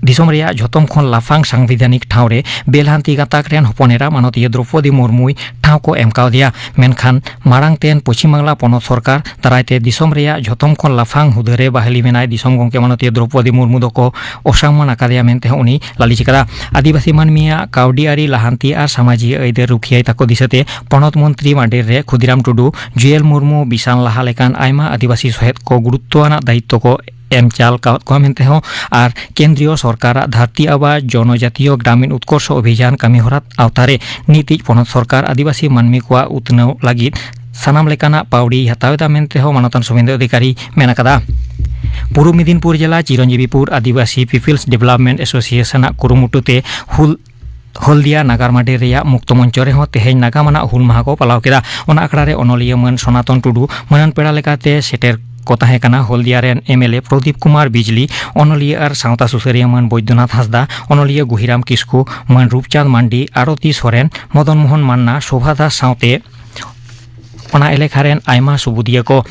ᱫᱤᱥᱚᱢ ᱨᱮᱭᱟᱜ ᱡᱷᱚᱛᱚᱢ ᱠᱷᱚᱱ ᱞᱟᱯᱷᱟᱝ ᱥᱟᱝᱵᱤᱫᱷᱟᱱᱤᱠ ᱴᱷᱟᱶ ᱨᱮ ᱵᱮᱞᱦᱟᱱᱛᱤ ᱜᱟᱛᱟᱠ ᱨᱮᱱ ᱦᱚᱯᱚᱱ ᱮᱨᱟ ᱢᱟᱱᱚᱛᱤᱭᱟᱹ ᱫᱨᱚᱯᱚᱫᱤ ᱢᱩᱨᱢᱩᱭ ᱴᱷᱟᱶ ᱠᱚ ᱮᱢ ᱠᱟᱣᱫᱮᱭᱟ᱾ ᱢᱮᱱᱠᱷᱟᱱ ᱢᱟᱲᱟᱝ ᱛᱮᱱ ᱯᱚᱪᱷᱤᱢ ᱵᱟᱝᱞᱟ ᱯᱚᱱᱚᱛ ᱥᱚᱨᱠᱟᱨ ᱫᱟᱨᱟᱭ ᱛᱮ ᱫᱤᱥᱚᱢ ᱨᱮᱭᱟᱜ ᱡᱷᱚᱛᱚᱢ ᱠᱷᱚᱱ ᱞᱟᱯᱷᱟᱝ ᱦᱩᱫᱟᱹ ᱨᱮ ᱵᱟᱦᱟᱞᱤ ᱢᱮᱱᱟᱭ ᱫᱤᱥᱚᱢ ᱜᱚᱢᱠᱮ ᱢᱟᱱᱚᱛᱤᱭᱟᱹ ᱫᱨᱚᱯᱚᱫᱤ ᱢᱩᱨᱢᱩ ᱫᱚᱠᱚ ᱚᱥᱚᱢᱢᱟᱱ ᱟᱠᱟᱫᱮᱭᱟ ᱢᱮᱱᱛᱮ ᱦᱚᱸ ᱩᱱᱤ ᱞᱟᱹᱞᱤᱥ ᱟᱠᱟᱫᱟ᱾ ᱟᱹᱫᱤᱵᱟᱹᱥᱤ ᱢᱟᱹᱱᱢᱤᱭᱟᱜ ᱠᱟᱹᱣᱰᱤ ᱟᱹᱨᱤ ᱞᱟᱦᱟᱱᱛᱤ ᱟᱨ ᱥᱟᱢᱟᱡᱤᱠ ᱟᱹᱭᱫᱟᱹᱨ ᱨᱩᱠᱷᱤᱭᱟᱹ ᱛᱟᱠᱚ ᱫᱤᱥᱟᱹᱛᱮ ᱯᱚᱱᱚᱛ ᱢᱚᱱᱛᱨᱤ ᱢᱟᱰᱮᱨ ᱨᱮ ᱠᱷᱩᱫᱤᱨᱟᱢ ᱴᱩᱰᱩ, ᱡᱩᱭᱮᱞ ᱢᱩᱨᱢᱩ, ᱵᱤᱥᱟᱞ ᱞᱟᱦᱟ ᱞᱮᱠᱟᱱ ᱟᱭᱢᱟ ᱟᱹᱫᱤᱵᱟᱹᱥᱤ ᱥᱚᱦᱮᱫ ᱠᱚ ᱜᱩᱨᱩᱛᱛᱚ ᱟᱱᱟᱜ ᱫᱟᱭᱤᱛᱛᱚ ᱠᱚ ᱮᱢ ᱪᱟᱞ ᱟᱠᱟᱫ ᱠᱚᱣᱟ ᱢᱮᱱᱛᱮ ᱦᱚᱸ ᱟᱨ ᱠᱮᱱᱫᱨᱤᱭᱚ ᱥᱚᱨᱠᱟᱨᱟᱜ ᱫᱷᱟᱹᱨᱛᱤ ᱟᱵᱟ ᱡᱚᱱᱚᱡᱟᱛᱤᱭᱚ ᱜᱨᱟᱢᱤᱱ ᱩᱛᱠᱚᱨᱥᱚ ᱚᱵᱷᱤᱡᱟᱱ ᱠᱟᱹᱢᱤᱦᱚᱨᱟ ᱟᱣᱛᱟ ᱨᱮ ᱱᱤᱛᱤᱡ ᱯᱚᱱᱚᱛ ᱥᱚᱨᱠᱟᱨ ᱟᱹᱫᱤᱵᱟᱹᱥᱤ ᱢᱟᱹᱱᱢᱤ ᱠᱚᱣᱟᱜ ᱩᱛᱱᱟᱹᱣ ᱞᱟᱹᱜᱤᱫ ᱥᱟᱱᱟᱢ ᱞᱮᱠᱟᱱᱟᱜ ᱯᱟᱹᱣᱲᱤᱭ ᱦᱟᱛᱟᱣ ᱮᱫᱟ ᱢᱮᱱᱛᱮ ᱦᱚᱸ ᱢᱟᱱᱚᱛᱟᱱ ᱥᱩᱵᱷᱮᱱᱫᱩ ᱚᱫᱷᱤᱠᱟᱨᱤ ᱢᱮᱱ ᱟᱠᱟᱫᱟ᱾ ᱯᱩᱨᱩᱵ ᱢᱮᱫᱤᱱᱯᱩᱨ ᱡᱮᱞᱟ ᱪᱤᱨᱚᱱᱡᱤᱵᱤᱯᱩᱨ ᱟᱹᱫᱤᱵᱟᱹᱥᱤ ᱯᱤᱯᱤᱞᱥ ᱰᱮᱵᱷᱞᱚᱯᱢᱮᱱᱴ ᱮᱥᱳᱥᱤᱭᱮᱥᱚᱱᱟᱜ ᱠᱩᱨᱩᱢᱩᱴᱩ ᱛᱮ ᱦᱩᱞ ᱦᱚᱞᱫᱤᱭᱟ ᱱᱟᱜᱟᱨ ᱢᱟᱰᱮᱨ ᱨᱮᱭᱟᱜ ᱢᱩᱠᱛᱚ ᱢᱚᱧᱪᱚ ᱨᱮᱦᱚᱸ ᱛᱮᱦᱮᱧ ᱱᱟᱜᱟᱢ ᱟᱱᱟᱜ ᱦᱩᱞ ᱢᱟᱦᱟ ᱠᱚ ᱯᱟᱞᱟᱣ ᱠᱮᱫᱟ᱾ ᱚᱱᱟ ᱟᱠᱷᱲᱟ ᱨᱮ ᱚᱱᱚᱞᱤᱭᱟᱹ ᱢᱟᱹᱱ ᱥᱚᱱᱟᱛᱚᱱ ᱴᱩᱰᱩ ᱢᱟᱹᱱᱟᱱ ᱯᱮᱲᱟ ᱞᱮᱠᱟᱛᱮ ᱥᱮᱴᱮᱨ ᱠᱚ ᱛᱟᱦᱮᱸ ᱠᱟᱱᱟ ᱦᱚᱞᱫᱤᱭᱟ ᱨᱮᱱ M L A Pradip Kumar Bijli, ᱚᱱᱚᱞᱤᱭᱟᱹ ᱟᱨ ᱥᱟᱶᱛᱟ ᱥᱩᱥᱟᱹᱨᱤᱭᱟᱹ ᱢᱟᱹᱱ ᱵᱳᱭᱫᱚᱱᱟᱛᱷ ᱦᱟᱸᱥᱫᱟ, ᱚᱱᱚᱞᱤᱭᱟᱹ ᱜᱩᱦᱤᱨᱟᱢ ᱠᱤᱥᱠᱩ, ᱢᱟᱹᱱ ᱨᱩᱯᱪᱟᱸᱫᱽ ᱢᱟᱱᱰᱤ, ᱟᱨᱚᱛᱤ ᱥᱚᱨᱮᱱ, ᱢᱚᱫᱚᱱ ᱢᱳᱦᱚᱱ ᱢᱟᱱᱱᱟ, ᱥᱳᱵᱷᱟ ᱫᱟᱥ ᱥᱟᱶᱛᱮ ᱚᱱᱟ ᱮᱞᱮᱠᱷᱟ ᱨᱮᱱ ᱟᱭᱢᱟ ᱥᱩᱵᱩᱫᱤᱭᱟᱹ ᱠᱚ᱾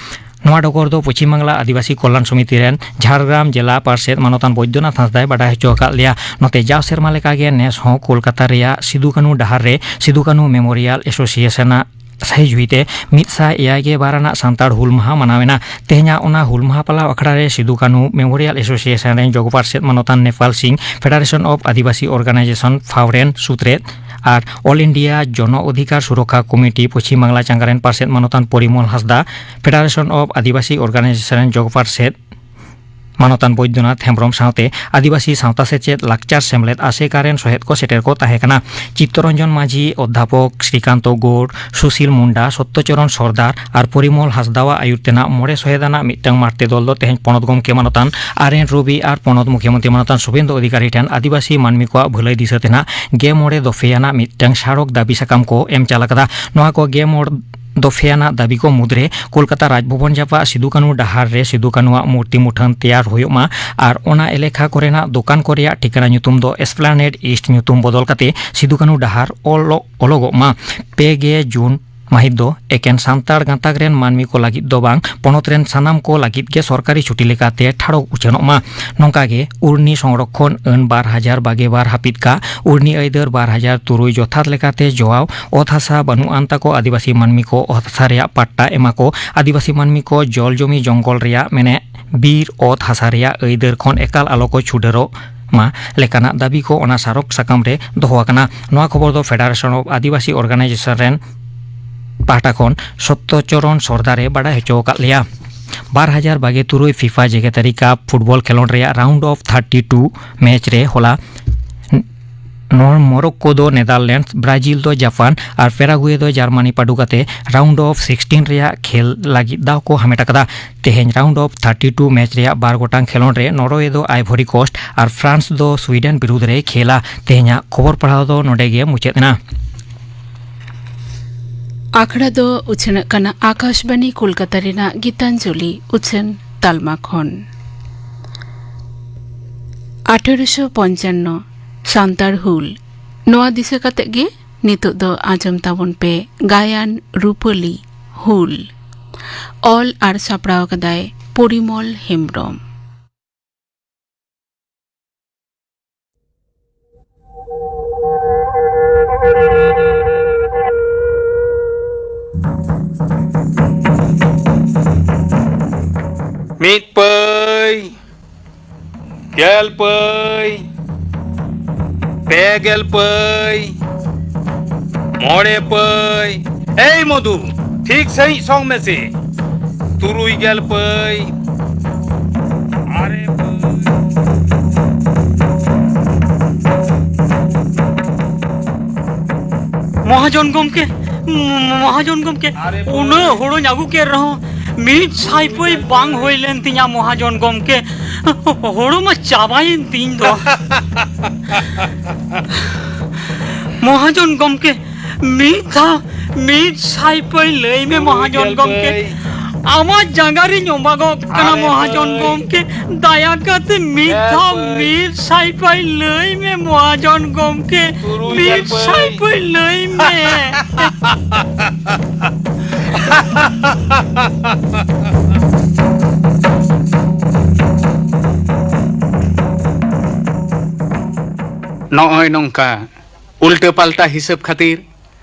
ᱱᱚᱣᱟ ᱰᱚᱜᱚᱨ ᱫᱚ ᱯᱚᱪᱷᱤᱢ ᱵᱟᱝᱞᱟ ᱟᱹᱫᱤᱵᱟᱹᱥᱤ ᱠᱚᱞᱞᱟᱱ ᱥᱚᱢᱤᱛᱤ ᱨᱮᱱ ᱡᱷᱟᱲᱜᱨᱟᱢ ᱡᱮᱞᱟ ᱯᱟᱨᱥᱮᱛ ᱢᱟᱱᱚᱛᱟᱱ ᱵᱳᱭᱫᱚᱱᱟᱛᱷ ᱦᱟᱸᱥᱫᱟᱭ ᱵᱟᱰᱟᱭ ᱦᱚᱪᱚ ᱟᱠᱟᱫ ᱞᱮᱭᱟ᱾ ᱱᱚᱛᱮ ᱡᱟᱣ ᱥᱮᱨᱢᱟ ᱞᱮᱠᱟᱜᱮ ᱱᱮᱥ ᱦᱚᱸ ᱠᱳᱞᱠᱟᱛᱟ ᱨᱮᱭᱟᱜ ᱥᱤᱫᱩ ᱠᱟᱹᱱᱦᱩ ᱰᱟᱦᱟᱨ ᱨᱮ ᱥᱤᱫᱩ ᱠᱟᱹᱱᱦᱩ ᱢᱮᱢᱳᱨᱤᱭᱟᱞ ᱮᱥᱳᱥᱤᱭᱮᱥᱚᱱᱟᱜ ᱥᱟᱹᱦᱤ ᱡᱩᱦᱤᱛᱮ ᱢᱤᱫ ᱥᱟᱭ ᱮᱭᱟᱭ ᱜᱮᱞ ᱵᱟᱨ ᱟᱱᱟᱜ ᱥᱟᱱᱛᱟᱲ ᱦᱩᱞ ᱢᱟᱦᱟ ᱢᱟᱱᱟᱣ ᱮᱱᱟ᱾ ᱛᱮᱦᱮᱧᱟᱜ ᱚᱱᱟ ᱦᱩᱞ ᱢᱟᱦᱟ ᱯᱟᱞᱟᱣ ᱟᱠᱷᱲᱟ ᱨᱮ ᱥᱤᱫᱩ ᱠᱟᱹᱱᱦᱩ ᱢᱮᱢᱳᱨᱤᱭᱟᱞ ᱮᱥᱳᱥᱤᱭᱮᱥᱚᱱ ᱨᱮᱱ ᱡᱚᱜᱚ ᱯᱟᱨᱥᱮᱛ ᱢᱟᱱᱚᱛᱟᱱ ᱱᱮᱯᱟᱞ ᱥᱤᱝ, ᱯᱷᱮᱰᱟᱨᱮᱥᱚᱱ ᱚᱯᱷ ᱟᱹᱫᱤᱵᱟᱹᱥᱤ ᱚᱨᱜᱟᱱᱟᱭᱡᱮᱥᱚᱱ ᱯᱷᱟᱣ ᱨᱮᱱ ᱥᱩᱛᱨᱮᱛ ᱟᱨ ᱚᱞ ᱤᱱᱰᱤᱭᱟ ᱡᱚᱱᱚ ᱚᱫᱷᱤᱠᱟᱨ ᱥᱩᱨᱚᱠᱠᱷᱟ ᱠᱚᱢᱤᱴᱤ ᱯᱚᱪᱷᱤᱢ ᱵᱟᱝᱞᱟ ᱪᱟᱸᱜᱟ ᱨᱮᱱ ᱯᱟᱨᱥᱮᱛ ᱢᱟᱱᱚᱛᱟᱱ ᱯᱚᱨᱤᱢᱚᱞ ᱦᱟᱸᱥᱫᱟ, ᱯᱷᱮᱰᱟᱨᱮᱥᱚᱱ ᱚᱯᱷ ᱟᱹᱫᱤᱵᱟᱹᱥᱤ ᱚᱨᱜᱟᱱᱟᱭᱡᱮᱥᱚᱱ ᱨᱮᱱ ᱡᱚᱜᱽ ᱯᱟᱨᱥᱮᱛ ᱢᱟᱱᱚᱛᱟᱱ ᱵᱳᱭᱫᱚᱱᱟᱛᱷ ᱦᱮᱢᱵᱽᱨᱚᱢ ᱥᱟᱶᱛᱮ ᱟᱹᱫᱤᱵᱟᱹᱥᱤ ᱥᱟᱶᱛᱟ ᱥᱮᱪᱮᱫ ᱞᱟᱠᱪᱟᱨ ᱥᱮᱢᱞᱮᱫ ᱟᱥᱮᱠᱟ ᱨᱮᱱ ᱥᱚᱦᱮᱫ ᱠᱚ ᱥᱮᱴᱮᱨ ᱠᱚ ᱛᱟᱦᱮᱸ ᱠᱟᱱᱟ᱾ ᱪᱤᱛᱛᱚᱨᱚᱧᱡᱚᱱ ᱢᱟᱹᱡᱷᱤ, ᱚᱫᱽᱫᱷᱟᱯᱚᱠ ᱥᱨᱤᱠᱟᱱᱛᱚ ᱜᱳᱲ, ᱥᱩᱥᱤᱞ ᱢᱩᱱᱰᱟ, ᱥᱚᱛᱭᱚᱪᱚᱨᱚᱱ ᱥᱚᱨᱫᱟᱨ ᱟᱨ ᱯᱚᱨᱤᱢᱚᱞ ᱦᱟᱸᱥᱫᱟᱣᱟᱜ ᱟᱹᱭᱩᱨ ᱛᱮᱱᱟᱜ ᱢᱚᱬᱮ ᱥᱚᱦᱮᱫ ᱟᱱᱟᱜ ᱢᱤᱫᱴᱟᱝ ᱢᱟᱲᱛᱮ ᱫᱚᱞ ᱫᱚ ᱛᱮᱦᱮᱧ ᱯᱚᱱᱚᱛ ᱜᱚᱢᱠᱮ ᱢᱟᱱᱚᱛᱟᱱ ᱟᱨ ᱮᱱ ᱨᱚᱵᱤ ᱟᱨ ᱯᱚᱱᱚᱛ ᱢᱩᱠᱷᱭᱟᱹᱢᱚᱱᱛᱨᱤ ᱢᱟᱱᱚᱛᱟᱱ ᱥᱩᱵᱷᱮᱱᱫᱩ ᱚᱫᱷᱤᱠᱟᱨᱤ ᱴᱷᱮᱱ ᱟᱹᱫᱤᱵᱟᱹᱥᱤ ᱢᱟᱹᱱᱢᱤ ᱠᱚᱣᱟᱜ ᱵᱷᱟᱹᱞᱟᱹᱭ ᱫᱤᱥᱟᱹ ᱛᱮᱱᱟᱜ ᱜᱮ ᱢᱚᱬᱮ ᱫᱚᱯᱷᱮ ᱟᱱᱟᱜ ᱢᱤᱫᱴᱟᱝ ᱥᱟᱲᱚᱠ ᱫᱟᱹᱵᱤ ᱥᱟᱠᱟᱢ ᱠᱚ ᱮᱢ ᱪᱟᱞ ᱟᱠᱟᱫᱟ᱾ ᱱᱚᱣᱟ ᱠᱚ ᱜᱮ ᱢᱚᱬᱮ ᱫᱚᱯᱷᱮ ᱟᱱᱟᱜ ᱫᱟᱹᱵᱤ ᱠᱚ ᱢᱩᱫᱽᱨᱮ ᱠᱳᱞᱠᱟᱛᱟ ᱨᱟᱡᱽ ᱵᱷᱚᱵᱚᱱ ᱡᱟᱯᱟᱜ ᱥᱤᱫᱩ ᱠᱟᱹᱱᱦᱩ ᱰᱟᱦᱟᱨ ᱨᱮ ᱥᱤᱫᱩ ᱠᱟᱹᱱᱦᱩᱣᱟᱜ ᱢᱩᱨᱛᱤ ᱢᱩᱴᱷᱟᱹᱱ ᱛᱮᱭᱟᱨ ᱦᱩᱭᱩᱜ ᱢᱟ ᱟᱨ ᱚᱱᱟ ᱮᱞᱮᱠᱷᱟ ᱠᱚᱨᱮᱱᱟᱜ ᱫᱚᱠᱟᱱ ᱠᱚ ᱨᱮᱭᱟᱜ ᱴᱷᱤᱠᱟᱹᱱᱟ ᱧᱩᱛᱩᱢ ᱫᱚ ᱮᱥᱯᱞᱟᱱᱮᱰ ᱤᱥᱴ ᱧᱩᱛᱩᱢ ᱵᱚᱫᱚᱞ ᱠᱟᱛᱮ ᱥᱤᱫᱩ ᱠᱟᱹᱱᱦᱩ ᱰᱟᱦᱟᱨ ᱚᱞᱚᱜ, ᱚᱞᱚᱜᱚᱜ ᱢᱟ᱾ ᱯᱮ ᱜᱮ ᱡᱩᱱ ᱢᱟᱹᱦᱤᱛ ᱫᱚ ᱮᱠᱮᱱ ᱥᱟᱱᱛᱟᱲ ᱜᱟᱸᱛᱟᱠ ᱨᱮᱱ ᱢᱟᱹᱱᱢᱤ ᱠᱚ ᱞᱟᱹᱜᱤᱫ ᱫᱚ ᱵᱟᱝ, ᱯᱚᱱᱚᱛ ᱨᱮᱱ ᱥᱟᱱᱟᱢ ᱠᱚ ᱞᱟᱹᱜᱤᱫ ᱜᱮ ᱥᱚᱨᱠᱟᱨᱤ ᱪᱷᱩᱴᱤ ᱞᱮᱠᱟᱛᱮ ᱴᱷᱟᱲᱚ ᱩᱪᱷᱟᱹᱱᱚᱜ ᱢᱟ᱾ ᱱᱚᱝᱠᱟ ᱜᱮ ᱩᱨᱱᱤ ᱥᱚᱝᱨᱚᱠᱷᱚᱱ ᱟᱹᱱ ᱵᱟᱨ ᱦᱟᱡᱟᱨ ᱵᱟᱜᱮ ᱵᱟᱨ ᱦᱟᱹᱯᱤᱫ ᱠᱟ, ᱩᱨᱱᱤ ᱟᱹᱭᱫᱟᱹᱨ ᱵᱟᱨ ᱦᱟᱡᱟᱨ ᱛᱩᱨᱩᱭ ᱡᱚᱛᱷᱟᱛ ᱞᱮᱠᱟᱛᱮ ᱡᱚᱣᱟᱣ ᱚᱛ ᱦᱟᱥᱟ ᱵᱟᱹᱱᱩᱜ ᱟᱱ ᱛᱟᱠᱚ ᱟᱹᱫᱤᱵᱟᱹᱥᱤ ᱢᱟᱹᱱᱢᱤ ᱠᱚ ᱚᱛ ᱦᱟᱥᱟ ᱨᱮᱭᱟᱜ ᱯᱟᱴᱴᱟ ᱮᱢᱟ ᱠᱚ, ᱟᱹᱫᱤᱵᱟᱹᱥᱤ ᱢᱟᱹᱱᱢᱤ ᱠᱚ ᱡᱚᱞ ᱡᱚᱢᱤ ᱡᱚᱝᱜᱚᱞ ᱨᱮᱭᱟᱜ ᱢᱮᱱᱮᱫ ᱵᱤᱨ ᱚᱛ ᱦᱟᱥᱟ ᱨᱮᱭᱟᱜ ᱟᱹᱭᱫᱟᱹᱨ ᱠᱷᱚᱱ ᱮᱠᱟᱞ ᱟᱞᱚ ᱠᱚ ᱪᱷᱩᱰᱟᱹᱨᱚᱜ ᱢᱟ ᱞᱮᱠᱟᱱᱟᱜ ᱫᱟᱹᱵᱤ ᱠᱚ ᱚᱱᱟ ᱥᱟᱨᱚᱠ ᱥᱟᱠᱟᱢ ᱨᱮ ᱫᱚᱦᱚ ᱟᱠᱟᱱᱟ᱾ ᱱᱚᱣᱟ ᱠᱷᱚᱵᱚᱨ ᱫᱚ ᱯᱷᱮᱰᱟᱨᱮᱥᱚᱱ ᱚᱯᱷ ᱟᱹᱫᱤᱵᱟᱹᱥᱤ ᱚᱨᱜᱟᱱᱟᱭᱡᱮᱥᱚᱱ ᱨᱮᱱ ᱯᱟᱦᱴᱟ ᱠᱷᱚᱱ ᱥᱚᱛᱭᱚ ᱪᱚᱨᱚᱱ ᱥᱚᱨᱫᱟᱨ ᱮ ᱵᱟᱰᱟᱭ ᱦᱚᱪᱚ ᱟᱠᱟᱫ ᱞᱮᱭᱟ᱾ ᱵᱟᱨ ᱦᱟᱡᱟᱨ ᱵᱟᱜᱮ ᱛᱩᱨᱩᱭ ᱯᱷᱤᱯᱟ ᱡᱮᱜᱮᱛᱟᱹᱨᱤ ᱠᱟᱯ ᱯᱷᱩᱴᱵᱚᱞ ᱠᱷᱮᱞᱚᱸᱰ ᱨᱮᱭᱟᱜ round of thirty two match ᱨᱮ ᱦᱚᱞᱟ ᱱᱚᱨ ᱢᱚᱨᱳᱠᱳ ᱫᱚ ᱱᱮᱫᱟᱨᱞᱮᱱᱰᱥ, ᱵᱨᱟᱡᱤᱞ ᱫᱚ ᱡᱟᱯᱟᱱ ᱟᱨ ᱯᱮᱨᱟᱜᱩᱭᱮ ᱫᱚ ᱡᱟᱨᱢᱟᱱᱤ ᱯᱟᱹᱰᱩ ᱠᱟᱛᱮ ᱨᱟᱣᱩᱱᱰ ᱚᱯᱷ ᱥᱤᱠᱥᱴᱤᱱ ᱨᱮᱭᱟᱜ ᱠᱷᱮᱞ ᱞᱟᱹᱜᱤᱫ ᱫᱟᱣ ᱠᱚ ᱦᱟᱢᱮᱴ ᱟᱠᱟᱫᱟ᱾ ᱛᱮᱦᱮᱧ round of thirty two match ᱨᱮᱭᱟᱜ ᱵᱟᱨ ᱜᱚᱴᱟᱝ ᱠᱷᱮᱞᱚᱸᱰ ᱨᱮ ᱱᱚᱨᱣᱮ ᱫᱚ ᱟᱭᱵᱷᱚᱨᱤ ᱠᱳᱥᱴ ᱟᱨ ᱯᱷᱨᱟᱱᱥ ᱫᱚ ᱥᱩᱭᱰᱮᱱ ᱵᱤᱨᱩᱫᱽ ᱨᱮᱭ ᱠᱷᱮᱞᱟ᱾ ᱛᱮᱦᱮᱧᱟᱜ ᱠᱷᱚᱵᱚᱨ ᱯᱟᱲᱦᱟᱣ ᱫᱚ ᱱᱚᱰᱮ ᱜᱮ ᱢᱩᱪᱟᱹᱫ ᱮᱱᱟ᱾ ᱟᱠᱷᱲᱟ ᱫᱚ ᱩᱪᱷᱟᱹᱱᱚᱜ ᱠᱟᱱᱟ ᱟᱠᱟᱥᱵᱟᱱᱤ ᱠᱳᱞᱠᱟᱛᱟ ᱨᱮᱱᱟᱜ ᱜᱤᱛᱟᱧᱡᱚᱞᱤ ᱩᱪᱷᱟᱹᱱ ᱛᱟᱞᱢᱟ ᱠᱷᱚᱱ᱾ ᱟᱴᱷᱟᱨᱚᱥᱚ ᱯᱚᱧᱪᱟᱱᱱᱚ ᱥᱟᱱᱛᱟᱲ ᱦᱩᱞ, ᱱᱚᱣᱟ ᱫᱤᱥᱟᱹ ᱠᱟᱛᱮ ᱜᱮ ᱱᱤᱛᱚᱜ ᱫᱚ ᱟᱸᱡᱚᱢ ᱛᱟᱵᱚᱱ ᱯᱮ ᱜᱟᱭᱟᱱ ᱨᱩᱯᱟᱹᱞᱤ ᱦᱩᱞ᱾ ᱚᱞ ᱟᱨ ᱥᱟᱯᱲᱟᱣ ᱠᱟᱫᱟᱭ ᱯᱚᱨᱤᱢᱚᱞ ᱦᱮᱢᱵᱽᱨᱚᱢ᱾ ᱢᱤᱫ ᱯᱟᱹᱭ, ᱜᱮᱞ ᱯᱟᱹᱭ, ᱯᱮ ᱜᱮᱞ ᱯᱟᱹᱭ, ᱢᱚᱬᱮ ᱯᱟᱹᱭ᱾ ᱮᱭ ᱢᱚᱫᱷᱩ, ᱴᱷᱤᱠ ᱥᱟᱺᱦᱤᱡ ᱥᱚᱝ ᱢᱮᱥᱮ᱾ ᱛᱩᱨᱩᱭ ᱜᱮᱞ ᱯᱟᱹᱭ᱾ ᱟᱨᱮ ᱯᱟᱹᱭ᱾ ᱢᱚᱦᱟᱡᱚᱱ ᱜᱚᱢᱠᱮ, ᱢᱚᱦᱟᱡᱚᱱ ᱜᱚᱢᱠᱮ, ᱟᱨᱮ ᱯᱟᱹᱭ᱾ ᱩᱱᱟᱹᱜ ᱦᱳᱲᱳᱧ ᱟᱹᱜᱩ ᱠᱮᱫ ᱨᱮᱦᱚᱸ ᱢᱤᱫ ᱥᱟᱭ ᱯᱟᱹᱭ ᱵᱟᱝ ᱦᱩᱭ ᱞᱮᱱ ᱛᱤᱧᱟ ᱢᱚᱦᱟᱡᱚᱱ ᱜᱚᱢᱠᱮ᱾ ᱦᱳᱲᱳ ᱢᱟ ᱪᱟᱵᱟᱭᱮᱱ ᱛᱤᱧ ᱫᱚ᱾ ᱢᱚᱦᱟᱡᱚᱱ ᱜᱚᱢᱠᱮ, ᱢᱤᱫ ᱫᱷᱟᱣ ᱢᱤᱫ ᱥᱟᱭ ᱯᱟᱹᱭ ᱞᱟᱹᱭ ᱢᱮ ᱢᱚᱦᱟᱡᱚᱱ ᱜᱚᱢᱠᱮ᱾ ᱟᱢᱟᱜ ᱡᱟᱸᱜᱟ ᱨᱤᱧ ᱚᱵᱟᱜᱚᱜ ᱠᱟᱱᱟ ᱢᱚᱦᱟᱡᱚᱱ ᱜᱚᱢᱠᱮ᱾ ᱫᱟᱭᱟ ᱠᱟᱛᱮ ᱢᱤᱫ ᱫᱷᱟᱣ ᱢᱤᱫ ᱥᱟᱭ ᱯᱟᱹᱭ ᱞᱟᱹᱭ ᱢᱮ ᱢᱚᱦᱟᱡᱚᱱ ᱜᱚᱢᱠᱮ᱾ ᱢᱤᱫ ᱥᱟᱭ ᱯᱟᱹᱭ ᱞᱟᱹᱭ ᱢᱮ᱾ ᱱᱚᱜᱼᱚᱭ ᱱᱚᱝᱠᱟ ᱩᱞᱴᱟᱹ ᱯᱟᱞᱴᱟ ᱦᱤᱥᱟᱹᱵ ᱠᱷᱟᱹᱛᱤᱨ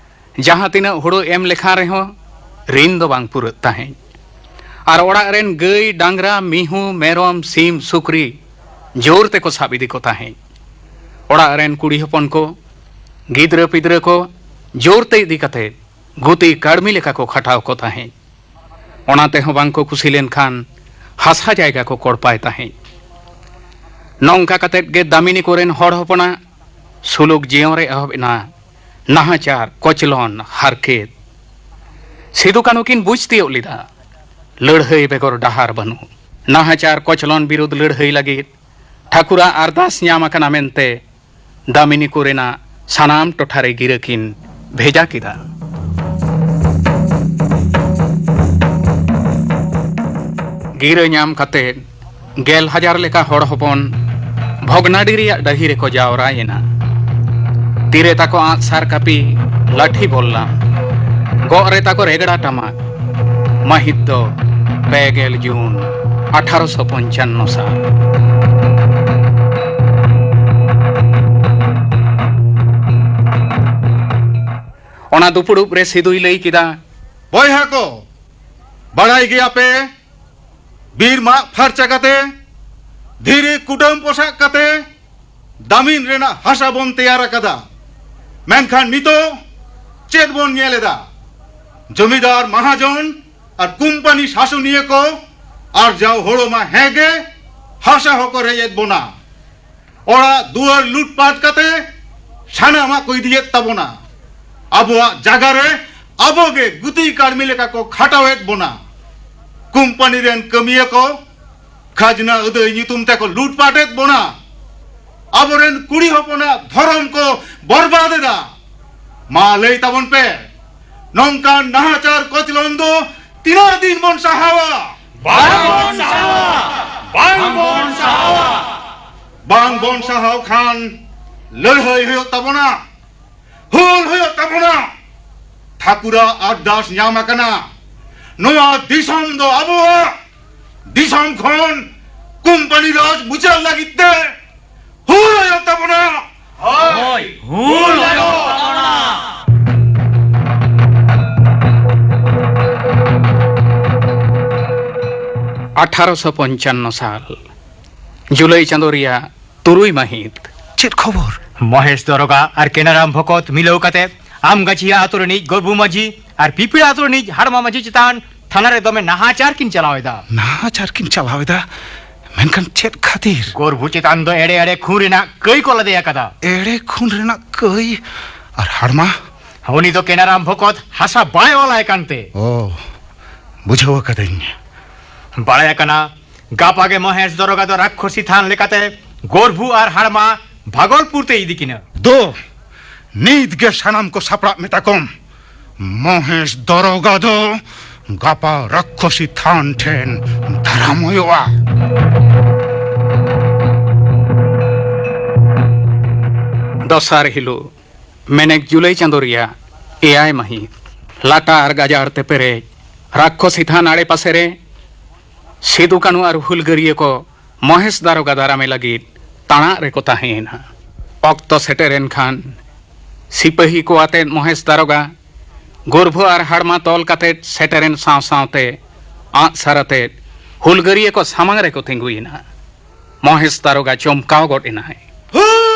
ᱡᱟᱦᱟᱸ ᱛᱤᱱᱟᱹᱜ ᱦᱳᱲᱳ ᱮᱢ ᱞᱮᱠᱷᱟᱱ ᱨᱮᱦᱚᱸ ᱨᱤᱱ ᱫᱚ ᱵᱟᱝ ᱯᱩᱨᱟᱹᱜ ᱛᱟᱦᱮᱸᱫ᱾ ᱟᱨ ᱚᱲᱟᱜ ᱨᱮᱱ ᱜᱟᱹᱭ, ᱰᱟᱝᱨᱟ, ᱢᱤᱦᱩ, ᱢᱮᱨᱚᱢ, ᱥᱤᱢ, ᱥᱩᱠᱨᱤ ᱡᱳᱨ ᱛᱮᱠᱚ ᱥᱟᱵ ᱤᱫᱤ ᱠᱚ ᱛᱟᱦᱮᱸᱫ᱾ ᱚᱲᱟᱜ ᱨᱮᱱ ᱠᱩᱲᱤ ᱦᱚᱯᱚᱱ ᱠᱚ, ᱜᱤᱫᱽᱨᱟᱹ ᱯᱤᱫᱽᱨᱟᱹ ᱠᱚ ᱡᱳᱨ ᱛᱮ ᱤᱫᱤ ᱠᱟᱛᱮ ᱜᱩᱛᱤ ᱠᱟᱹᱲᱢᱤ ᱞᱮᱠᱟ ᱠᱚ ᱠᱷᱟᱴᱟᱣ ᱠᱚ ᱛᱟᱦᱮᱸᱫ᱾ ᱚᱱᱟ ᱛᱮᱦᱚᱸ ᱵᱟᱝ ᱠᱚ ᱠᱩᱥᱤ ᱞᱮᱱᱠᱷᱟᱱ ᱦᱟᱥᱟ ᱡᱟᱭᱜᱟ ᱠᱚ ᱠᱚᱲᱯᱟᱭ ᱛᱟᱦᱮᱸᱫ᱾ ᱱᱚᱝᱠᱟ ᱠᱟᱛᱮᱫ ᱜᱮ ᱫᱟᱢᱤᱱᱤ ᱠᱚᱨᱮᱱ ᱦᱚᱲ ᱦᱚᱯᱚᱱᱟᱜ ᱥᱩᱞᱩᱠ ᱡᱤᱭᱚᱱ ᱨᱮ ᱮᱦᱚᱵ ᱮᱱᱟ ᱱᱟᱦᱟᱪᱟᱨ, ᱠᱚᱪᱞᱚᱱ, ᱦᱟᱨᱠᱮᱛ᱾ ᱥᱤᱫᱩ ᱠᱟᱹᱱᱦᱩ ᱠᱤᱱ ᱵᱩᱡᱽ ᱛᱤᱭᱳᱜ ᱞᱮᱫᱟ, ᱞᱟᱹᱲᱦᱟᱹᱭ ᱵᱮᱜᱚᱨ ᱰᱟᱦᱟᱨ ᱵᱟᱹᱱᱩᱜ᱾ ᱱᱟᱦᱟᱪᱟᱨ ᱠᱚᱪᱞᱚᱱ ᱵᱤᱨᱩᱫᱷ ᱞᱟᱹᱲᱦᱟᱹᱭ ᱞᱟᱹᱜᱤᱫ ᱴᱷᱟᱹᱠᱩᱨᱟᱜ ᱟᱨᱫᱟᱥ ᱧᱟᱢ ᱟᱠᱟᱱᱟ ᱢᱮᱱᱛᱮ ᱫᱟᱢᱤᱱᱤ ᱠᱚᱨᱮᱱᱟᱜ ᱥᱟᱱᱟᱢ ᱴᱚᱴᱷᱟ ᱨᱮ ᱜᱤᱨᱟᱹ ᱠᱤᱱ ᱵᱷᱮᱡᱟ ᱠᱮᱫᱟ᱾ ᱜᱤᱨᱟᱹ ᱧᱟᱢ ᱠᱟᱛᱮ ᱜᱮᱞ ᱦᱟᱡᱟᱨ ᱞᱮᱠᱟ ᱦᱚᱲ ᱦᱚᱯᱚᱱ ᱵᱷᱚᱜᱽᱱᱟᱰᱤ ᱨᱮᱭᱟᱜ ᱰᱟᱹᱦᱤ ᱨᱮᱠᱚ ᱡᱟᱣᱨᱟᱭᱮᱱᱟ᱾ ᱛᱤᱨᱮ ᱛᱟᱠᱚ ᱟᱸᱜ ᱥᱟᱨ ᱠᱟᱹᱯᱤ ᱞᱟᱴᱷᱤ ᱵᱚᱞᱞᱟᱢ, ᱜᱚᱜ ᱨᱮ ᱛᱟᱠᱚ ᱨᱮᱜᱽᱲᱟ ᱴᱟᱢᱟᱠ᱾ ᱢᱟᱹᱦᱤᱛ ᱫᱚ ᱯᱮ ᱜᱮᱞ ᱡᱩᱱ ᱟᱴᱷᱟᱨᱚᱥᱚ ᱯᱚᱧᱪᱟᱱᱱᱚ ᱥᱟᱞ᱾ ᱚᱱᱟ ᱫᱩᱯᱩᱲᱩᱵ ᱨᱮ ᱥᱤᱫᱩᱭ ᱞᱟᱹᱭ ᱠᱮᱫᱟ, ᱵᱚᱭᱦᱟ ᱠᱚ, ᱵᱟᱲᱟᱭ ᱜᱮᱭᱟ ᱯᱮ, ᱵᱤᱨ ᱢᱟᱜ ᱯᱷᱟᱨᱪᱟ ᱠᱟᱛᱮ, ᱫᱷᱤᱨᱤ ᱠᱩᱴᱟᱹᱢ ᱯᱚᱥᱟᱜ ᱠᱟᱛᱮ ᱫᱟᱢᱤᱱ ᱨᱮᱱᱟᱜ ᱦᱟᱥᱟ ᱵᱚᱱ ᱛᱮᱭᱟᱨ ᱟᱠᱟᱫᱟ᱾ ᱢᱮᱱᱠᱷᱟᱱ ᱱᱤᱛᱚᱜ ᱪᱮᱫ ᱵᱚᱱ ᱧᱮᱞ ᱮᱫᱟ? ᱡᱚᱢᱤᱫᱟᱨ ᱢᱟᱦᱟᱡᱚᱱ ᱟᱨ ᱠᱳᱢᱯᱟᱱᱤ ᱥᱟᱥᱚᱱᱤᱭᱟᱹ ᱠᱚ ᱟᱨᱡᱟᱣ ᱦᱳᱲᱳ ᱢᱟ ᱦᱮᱸ ᱜᱮ, ᱦᱟᱥᱟ ᱦᱚᱸᱠᱚ ᱨᱮᱡ ᱮᱫ ᱵᱚᱱᱟ᱾ ᱚᱲᱟᱜ ᱫᱩᱣᱟᱹᱨ ᱞᱩᱴᱯᱟᱴ ᱠᱟᱛᱮ ᱥᱟᱱᱟᱢᱟᱜ ᱠᱚ ᱤᱫᱤᱭᱮᱫ ᱛᱟᱵᱚᱱᱟ᱾ ᱟᱵᱚᱣᱟᱜ ᱡᱟᱭᱜᱟ ᱨᱮ ᱟᱵᱚ ᱜᱮ ᱜᱩᱛᱤ ᱠᱟᱹᱲᱢᱤ ᱞᱮᱠᱟ ᱠᱚ ᱠᱷᱟᱴᱟᱣᱮᱫ ᱵᱚᱱᱟ᱾ ᱠᱳᱢᱯᱟᱱᱤ ᱨᱮᱱ ᱠᱟᱹᱢᱤᱭᱟᱹ ᱠᱚ ᱠᱷᱟᱡᱽᱱᱟ ᱟᱹᱫᱟᱹᱭ ᱧᱩᱛᱩᱢ ᱛᱮᱠᱚ ᱞᱩᱴᱯᱟᱴᱮᱫ ᱵᱚᱱᱟ᱾ ᱟᱵᱚᱨᱮᱱ ᱠᱩᱲᱤ ᱦᱚᱯᱚᱱᱟᱜ ᱫᱷᱚᱨᱚᱢ ᱠᱚ ᱵᱚᱨᱵᱟᱫ ᱮᱫᱟ᱾ ᱢᱟ ᱞᱟᱹᱭ ᱛᱟᱵᱚᱱ ᱯᱮ, ᱱᱚᱝᱠᱟᱱ ᱱᱟᱦᱟᱪᱟᱨ ᱠᱚᱪᱞᱚᱱ ᱫᱚ ᱛᱤᱱᱟᱹᱜ ᱫᱤᱱ ᱵᱚᱱ ᱥᱟᱦᱟᱣᱟ? ᱵᱟᱝ ᱵᱚᱱ ᱥᱟᱦᱟᱣᱟ! ᱵᱟᱝ ᱵᱚᱱ ᱥᱟᱦᱟᱣᱟ! ᱵᱟᱝ ᱵᱚᱱ ᱥᱟᱦᱟᱣ ᱠᱷᱟᱱ ᱞᱟᱹᱲᱦᱟᱹᱭ ᱦᱩᱭᱩᱜ ᱛᱟᱵᱚᱱᱟ, ᱦᱩᱞ ᱦᱩᱭᱩᱜ ᱛᱟᱵᱚᱱᱟ᱾ ᱴᱷᱟᱹᱠᱩᱨᱟᱜ ᱟᱨᱫᱟᱥ ᱧᱟᱢ ᱟᱠᱟᱱᱟ᱾ ᱱᱚᱣᱟ ᱫᱤᱥᱚᱢ ᱫᱚ ᱟᱵᱚᱣᱟᱜ᱾ ᱫᱤᱥᱚᱢ ᱠᱷᱚᱱ ᱠᱳᱢᱯᱟᱱᱤ ᱨᱟᱡᱽ ᱢᱩᱪᱟᱹᱫ ᱞᱟᱹᱜᱤᱫ ᱛᱮ ᱦᱩᱞ ᱦᱩᱭᱩᱜ ᱛᱟᱵᱚᱱᱟ᱾ ᱦᱳᱭ, ᱦᱩᱞ ᱦᱩᱭᱩᱜ ᱛᱟᱵᱚᱱᱟ᱾ ᱟᱴᱷᱟᱨᱚᱥᱚ ᱯᱚᱧᱪᱟᱱᱱᱚ ᱥᱟᱞ ᱡᱩᱞᱟᱭ ᱪᱟᱸᱫᱚ ᱨᱮᱭᱟᱜ ᱛᱩᱨᱩᱭ ᱢᱟᱹᱦᱤᱛ᱾ ᱪᱮᱫ ᱠᱷᱚᱵᱚᱨ? ᱢᱚᱦᱮᱥ ᱫᱚᱨᱚᱜᱟ ᱟᱨ ᱠᱮᱱᱟᱨᱟᱢ ᱵᱷᱚᱠᱚᱛ ᱢᱤᱞᱟᱹᱣ ᱠᱟᱛᱮ ᱟᱢᱜᱟᱪᱷᱤᱭᱟ ᱟᱛᱳ ᱨᱤᱱᱤᱡ ᱜᱚᱨᱵᱷᱩ ᱢᱟᱹᱡᱷᱤ ᱟᱨ ᱯᱤᱯᱤᱲᱟ ᱟᱛᱳ ᱨᱤᱱᱤᱡ ᱦᱟᱲᱢᱟ ᱢᱟᱹᱡᱷᱤ ᱪᱮᱛᱟᱱ ᱛᱷᱟᱱᱟ ᱨᱮ ᱫᱚᱢᱮ ᱱᱟᱦᱟᱪᱟᱨ ᱠᱤᱱ ᱪᱟᱞᱟᱣ ᱮᱫᱟ᱾ ᱱᱟᱦᱟᱪᱟᱨ ᱠᱤᱱ ᱪᱟᱞᱟᱣ ᱮᱫᱟ? ᱢᱮᱱᱠᱷᱟᱱ ᱪᱮᱫ ᱠᱷᱟᱹᱛᱤᱨ? ᱜᱚᱨᱵᱷᱩ ᱪᱮᱛᱟᱱ ᱫᱚ ᱮᱲᱮ ᱮᱲᱮ ᱠᱷᱩᱱ ᱨᱮᱱᱟᱜ ᱠᱟᱹᱭ ᱠᱚ ᱞᱟᱫᱮ ᱟᱠᱟᱫᱟ᱾ ᱮᱲᱮ ᱠᱷᱩᱱ ᱨᱮᱱᱟᱜ ᱠᱟᱹᱭ? ᱟᱨ ᱦᱟᱲᱢᱟ? ᱩᱱᱤ ᱫᱚ ᱠᱮᱱᱟᱨᱟᱢ ᱵᱷᱚᱠᱚᱛ ᱦᱟᱥᱟ ᱵᱟᱭ ᱚᱞᱟᱭ ᱠᱟᱱᱛᱮ᱾ ᱚ, ᱵᱩᱡᱷᱟᱹᱣ ᱟᱠᱟᱫᱟᱹᱧ᱾ ᱵᱟᱲᱟᱭ ᱟᱠᱟᱱᱟ, ᱜᱟᱯᱟ ᱜᱮ ᱢᱚᱦᱮᱥ ᱫᱚᱨᱚᱜᱟ ᱫᱚ ᱨᱟᱠᱠᱷᱚᱥᱤ ᱛᱷᱟᱱ ᱞᱮᱠᱟᱛᱮ ᱜᱚᱨᱵᱷᱩ ᱟᱨ ᱦᱟᱲᱢᱟ ᱵᱷᱟᱜᱚᱞᱯᱩᱨ ᱛᱮ ᱤᱫᱤ ᱠᱤᱱᱟ᱾ ᱫᱚ, ᱱᱤᱛ ᱜᱮ ᱥᱟᱱᱟᱢ ᱠᱚ ᱥᱟᱯᱲᱟᱜ ᱢᱮᱛᱟ ᱠᱚᱢ᱾ ᱢᱚᱦᱮᱥ ᱫᱚᱨᱚᱜᱟ ᱫᱚ ᱜᱟᱯᱟ ᱨᱟᱠᱠᱷᱚᱥᱤ ᱛᱷᱟᱱ ᱴᱷᱮᱱ ᱫᱟᱨᱟᱢ ᱦᱩᱭᱩᱜᱼᱟ᱾ ᱫᱚᱥᱟᱨ ᱦᱤᱞᱳᱜ, ᱢᱮᱱᱮᱠ ᱡᱩᱞᱟᱭ ᱪᱟᱸᱫᱚ ᱨᱮᱭᱟᱜ ᱮᱭᱟᱭ ᱢᱟᱹᱦᱤᱛ, ᱞᱟᱴᱟ ᱟᱨ ᱜᱟᱡᱟᱲ ᱛᱮ ᱯᱮᱨᱮᱡ ᱨᱟᱠᱠᱷᱚᱥᱤ ᱛᱷᱟᱱ ᱟᱲᱮ ᱯᱟᱥᱮ ᱨᱮ ᱥᱤᱫᱩ ᱠᱟᱹᱱᱦᱩ ᱟᱨ ᱦᱩᱞᱜᱟᱹᱨᱤᱭᱟᱹ ᱠᱚ ᱢᱚᱦᱮᱥ ᱫᱟᱨᱚᱜᱟ ᱫᱟᱨᱟᱢᱮ ᱞᱟᱹᱜᱤᱫ ᱛᱟᱬᱟᱜ ᱨᱮᱠᱚ ᱛᱟᱦᱮᱸᱭᱮᱱᱟ᱾ ᱚᱠᱛᱚ ᱥᱮᱴᱮᱨᱮᱱ ᱠᱷᱟᱱ ᱥᱤᱯᱟᱹᱦᱤ ᱠᱚ ᱟᱛᱮᱫ ᱢᱚᱦᱮᱥ ᱫᱟᱨᱚᱜᱟ ᱜᱚᱨᱵᱷᱚ ᱟᱨ ᱦᱟᱲᱢᱟ ᱛᱚᱞ ᱠᱟᱛᱮᱫ ᱥᱮᱴᱮᱨᱮᱱ ᱥᱟᱶ ᱥᱟᱶᱛᱮ ᱟᱸᱜᱼᱥᱟᱨ ᱟᱛᱮᱫ ᱦᱩᱞᱜᱟᱹᱨᱤᱭᱟᱹ ᱠᱚ ᱥᱟᱢᱟᱝ ᱨᱮᱠᱚ ᱛᱤᱸᱜᱩᱭᱮᱱᱟ᱾ ᱢᱚᱦᱮᱥ ᱫᱟᱨᱚᱜᱟ ᱪᱚᱢᱠᱟᱣ ᱜᱚᱫ ᱮᱱᱟᱭ᱾ ᱦᱩᱞ!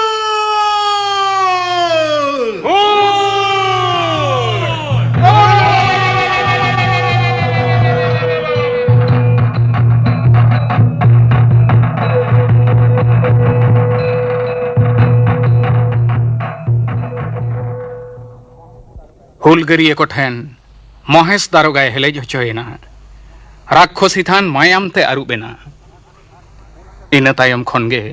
ᱦᱩᱞᱜᱟᱹᱨᱤᱭᱟᱹ ᱠᱚ ᱴᱷᱮᱱ ᱢᱚᱦᱮᱥ ᱫᱟᱨᱚᱜᱟᱭ ᱦᱮᱞᱮᱡ ᱦᱚᱪᱚᱭᱮᱱᱟ᱾ ᱨᱟᱠᱠᱷᱚᱥᱤ ᱛᱷᱟᱱ ᱢᱟᱭᱟᱢ ᱛᱮ ᱟᱹᱨᱩᱵ ᱮᱱᱟ᱾ ᱤᱱᱟᱹ ᱛᱟᱭᱚᱢ ᱠᱷᱚᱱ ᱜᱮ